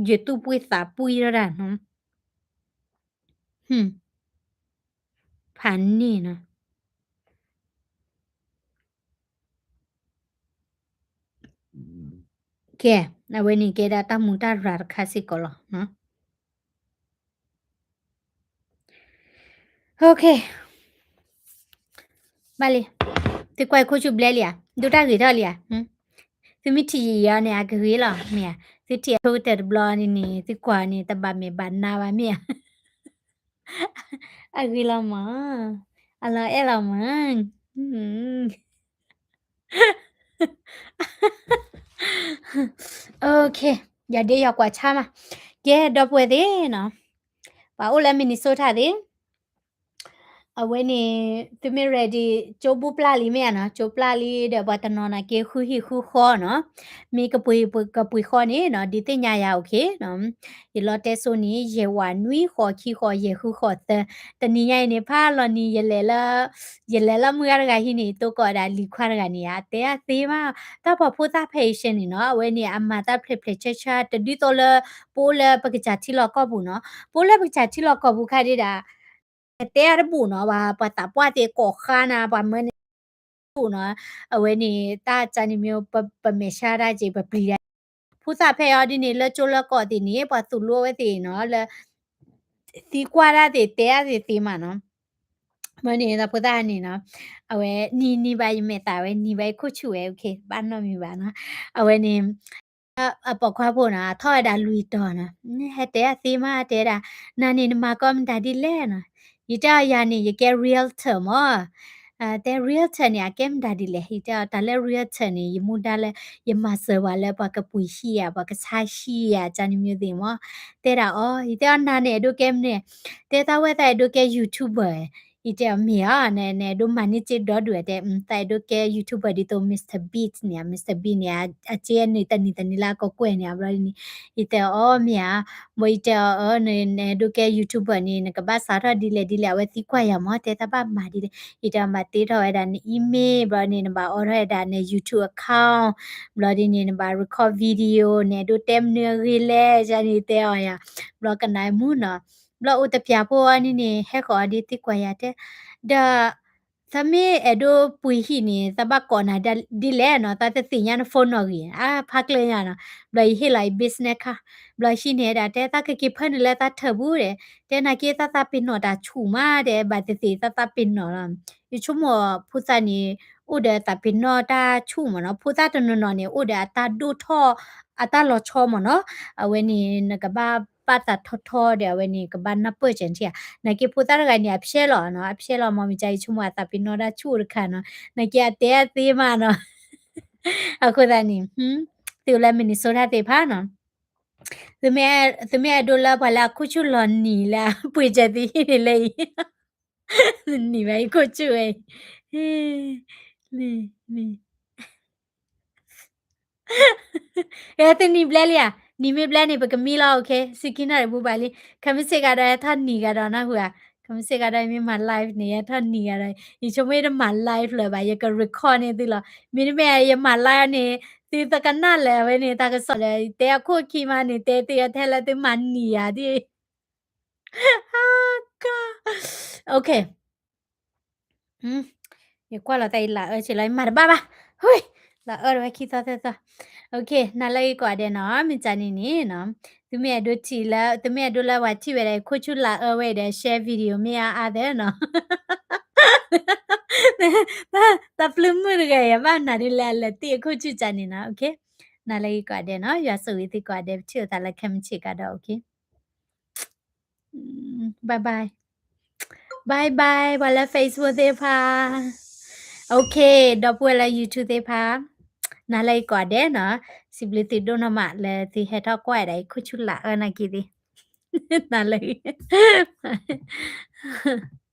ယသူၣ်ပှ့ၤသးပှ့ၤထီၣ်ဒၣ်နီၤ, ဖးန့ၣ်နီၤ. ကဲ, အဝဲန့ၣ်ကဲဒၣ်တၢ်မူတၢ်ရၤတခါစ့ၢ်ကီးလီၤ. Okay, ဘၣ်လံ, သုကွၢ်ခိၣ်ဆူၣ်ဘျဲလံဧါ, ဒိၣ်တၢ်ဂ့ၤထီၣ်လံဧါ, သုမ့ၢ်ထံၣ်ယံာ်ယံာ်အီၤန့ၣ် အကဂ့ၤလီၤ, မ့ၢ်ဧါ, သုထံၣ်အဆိကတၢၢ်တဘျီန့ၣ်န့ၣ် သုကွၢ်န့ၣ် တဘၣ်မဲာ်ဘၣ်နါဘၣ် မ့ၢ်ဧါ. အဂ့ၤလီၤမး, အလီၤအဲၣ်လီၤမး. Okay, ယၤဒ့ယၤကွၢ်ဆါမး, ကဲ ဒီပုၢ်ဝဲၢ်သ့ၣ်နီၤ, ပှၤအိၣ်လၢ Minnesota သ့ၣ်, အဝဲန့ၣ် သုမ့ၢ် ready ကၠိဘူးပျၢ်လံမ့ၢ်ဧါနီၤ, ကၠိပျၢ်လံဒီး ပှၤတနီၤနာ်က့ဃုဟံၣ်ဃုဃီနီၤ, မ့ၢ်ကပှ့ၤကပှ့ၤဃီန့ၣ်နီၤ ဒုးသ့ၣ်ညါယၤ okay နီၤ, ယလီတဲစိန့ၣ် ယဲၢ်ဝးနွံဃိးခံဃိးယဲၢ်ဃုဃိးသၢ, တနံၤညါအံၤန့ၣ် ဖးလီၤနံၤ ယလဲၤလၢ ယလဲၤလၢမုၢ်ဂၤတဂၤဟံၣ်န့ၣ် ယတိၢ်ကီးဒၣ်လံၤခွါတဂၤန့ၣ်ဧါ, တဲအသ့မး, တၢ်ပှၤဖိသၣ် patient န့ၣ်နီၤ, အဝဲန့ၣ်အမၤတၢ်ဖျဲးဖျဲးဆၢဆၢ တဒ်သိးလၢ ပအိၣ်လၢပကစၢ်ထံလီၢ်ကီၢ်ပူၤနီၤ, ပအိၣ်လၢပကစၢ်ထံလီၢ်ကီၢ်ပူၤခါဒ့ဒၣ် တဲအတဘူၣ်နီၤ, ပှၤ ပှၤသးပှၢ်သ့ၣ်ကိးဃါနၤ ပှၤမၢန့ၣ် ဘူၣ်နီၤ, အဝဲန့ၣ် တၢ်ကန့ၣ်မ့ၢ် ပမဲာ်ဆှးတၢ်က့ၤ ပပျံၤတၢ်, ဖိသၣ်ဖဲအံၤဒ်န့ၣ် လၢကၠိလၢကီးသ့ၣ်န့ၣ် ပှၤသူၣ်လိအဝဲသ့ၣ်နီၤ, လၢ သံကွၢ်တၢ်သ့ၣ် တဲအါသ့ၣ်သ့မးနီၤ, မ့ၢ်န့ၣ် တၢ်ဖိသၣ်န့ၣ်နီၤ, အဝဲ နံၤနံၤဘၣ်ယမဲာ်သးဝဲ နံၤဘၣ်ယခိၣ်ဆူၣ်ဝဲ okay ဘၣ်နီတမံၤဘၣ်နီၤ, အဝဲန့ၣ် အပိာ်ခွါဖိနီၤ အထီၣ်ဝဲဒၣ်လွံၢ်တီၤနီၤ, ဟဲတဲအသ့မး တဲဒၣ် နၤန့ၣ်နမၤကီမတၤဒ်လဲၣ်နီၤ, ယတဲအီၤယၤန့ၣ် ယကဲ realtor မး, တဲ realtor န့ၣ် အကဲမတၤဒ်လဲၣ်, ယတဲအီၤတၢ်လၢ realtor န့ၣ် ယမူဒါလၢ ယမၤစၢၤပှၤလၢပှၤကပှ့ၤဟံၣ်ဧါ ပှၤကဆါဟံၣ်ဧါ ကန့ၣ်မ့ၢ်သ့ၣ်မး, တဲဒၣ်အီၤ ယတဲအီၤနၤန့ၣ် အဲၣ်ဒိးကဲမနုၤ, တဲသးဝဲသးအဲၣ်ဒိးကဲ YouTuber ယတဲအီၤမ့ၢ်ဧါ, နအဲၣ်ဒိးမၤန့ၢ်စ့ဒီဒူၣ်တဲ, သးအဲၣ်ဒိးကဲ YouTuber ဒ်သိး Mister Beast န့ၣ်, Mister Beast န့ၣ် အစ့အနုာ်တနံၤတနံၤလၢအကကွဲၢ်န့ၣ် ဘျီဒ်န့ၣ်, ယတဲအီၤမ့ၢ်ဧါ, ဘၣ်ယတဲအီၤ နအဲၣ်ဒိးကဲ YouTuber န့ၣ် နကဘၣ်စးထီၣ်ဒ်လဲၣ်ဒ်လဲၣ်, အဝဲသံကွၢ်ယၤမး တဲသးဘၣ်မၤဒ်လဲၣ်, ယတဲအီၤ နဘၣ်တ့ထီၣ်ဝဲဒၣ်န email ဘျီန့ၣ် နဘၣ်အိးထီၣ်ဝဲဒၣ်န YouTube account ဘျီဒ်န့ၣ် နဘၣ် record video န့ၣ် အဲၣ်ဒိးတဲမနုၤအဂ့ၢ်လဲၣ် ယန့ၣ်တဲအီၤယၤ, ဘျီကနၣ်မူနီၤ, ဘျီအိၣ်တပျၢ်ဖိအီၤန့ၣ်န့ၣ် ဟဲဃီၤအီၤဒ်သံကွၢ်ယၤတဲ, ဒီး သးမ့ၢ်အဲၣ်ဒိးပှ့ၤဟံၣ်န့ၣ် သးဘၣ်ကိးနၤဒ်လဲၣ်နီၤ, သးတသ့ၣ်ညါန phone နီၣ်ဂံၢ်, အါဖးကျၢၢ်ညါနီၤ, ဘျီယဟ့ၣ်လီၤအံၤ business card, ဘျီဟံၣ်န့ၣ်ဒၣ်တဲ သးကက့ၤဖၢနုာ်လၢသးထၢၣ်ပူၤဒီး, တဲနၤက့သးသးပ့ၤနီၣ်တၢ်ဆူၣ်မးဒီး ဘၣ်သ့ၣ်သ့ၣ်သးသးပ့ၤနီၣ်လီၤ, ယဆိကမိၣ်ဖိသၣ်န့ၣ် အိၣ်ဒီးသးပ့ၤနီၣ်တၢ်ဆူၣ်မးနီၤ, ဖိသၣ်တနီၤနီၤန့ၣ် အိၣ်ဒီးအတၢ်ဒိၣ်ထီၣ် အတၢ်လီၤဆီမးနီၤ, အဝဲန့ၣ် နကဘၣ်ပာ်သးထီထီဒီး အဝဲန့ၣ် ကဘၣ်နၢ်ပၢၢ်စၢၤထံၣ်ဧါ, နက့ဖိသၣ်တဂၤန့ၣ် အဖျဲလီၤနီၤ, အဖျဲလီၤမး မ့ၢ်ကယဆိကမိၣ်အသးပ့ၤနီၣ်တၢ်ဆူၣ်အိၣ်တခါနီၤ, နက့အတဲအသ့မးနီၤ, အဃိသတးန့ၣ် သုလၢ Minnesota သ့ၣ်တဖၣ်နီၤ, သုမ့ၢ်အဲၣ်ဒိးလၢပှၤလၢအခိၣ်ဆူၣ်လီၤနံၤလၢအပှ့ၤစၢၤသုဟံၣ်န့ၣ်လၢအံၤ နံၤဘၣ်ယခိၣ်ဆူၣ်ဝဲအံၤ, နံၤ, နံၤ, အဲ သုနံၤဘျဲလံဧါ, နံၤမ့ၢ်ဘျဲန့ၣ် ပကမံလီၤ okay, ဆံခံနၣ်ရံၣ်ဘူးဘၣ်လံ, ခဲမုၢ်ဆ့ၣ်ကဒီးဟဲထီၣ်နံၤကဒီးနီၤ ဟူဧါ, ခဲမုၢ်ဆ့ၣ်ကဒီးမ့ၢ်မၤ live န့ၣ် ဟဲထီၣ်နံၤကဒီး, ယဆိကမိၣ်တမၤ live လၢၤဘၣ် ယက record န့ၢ်သုလီၤ, မ့တမ့ၢ်ယမၤ live န့ၣ် သုသကနၣ်လၢၤဝဲန့ၣ် တၢ်ကစီၣ်ဒီး တဲအခိၣ်ခံမးန့ၣ် တဲသုအထဲလၢသုမၤနံၤယၤဒ် အက, okay, ယကွၢ်လီၤတၢ်အံၤလၢအၢဆ့လီၤ ယမၤတဘၣ်ဘၣ်, ဟူ, လၢအၢတဝဲခံသီသၢသီ, okay, နၤလၢအံၤကိးဂၤဒဲးနီၤ, မ့ၢ်ကန့ၣ်န့ၣ်နီၤ, သုမ့ၢ်အဲၣ်ဒိးထံၣ်လၢ သုမ့ၢ်အဲၣ်ဒိးလၢပှၤထံၣ်ဝဲဒၣ် ခိၣ်ဆူၣ်လၢအၢဝဲအံၤဒီး share video မ့ၢ်အါအါသၢနီၤ တၢ်ပျုၢ်မုၣ်တဂၤအံၤ ဘၣ်နၤဒ်လဲၣ်အလၢာ်တံၢ်အခိၣ်ဆူၣ်ကန့ၣ်နီၤ, okay, နၤလၢအံၤကိးဂၤဒဲးနီၤ, ယွၤဆိၣ်ဂ့ၤသုကိးဂၤဒဲး ပထံၣ်လိာ်သးလၢခဲမုၢ်ဆ့ၣ်ကဒီး, okay, bye bye, bye bye ပှၤလၢ Facebook သ့ၣ်တဖၣ်, okay, ဒီပုၢ်ဝဲၢ်လၢ YouTube သ့ၣ်တဖၣ်, နၤလၢအံၤကိးဂၤဒဲးနီၤ, စံးဘျုးသုဒိၣ်နီၢ်မးလၢသုဟဲထီၣ်ကွၢ်ဝဲဒၣ်အံၤခိၣ်ဆူၣ်လၢအၢနာ်က့သ့ၣ်, နၤလၢအံၤ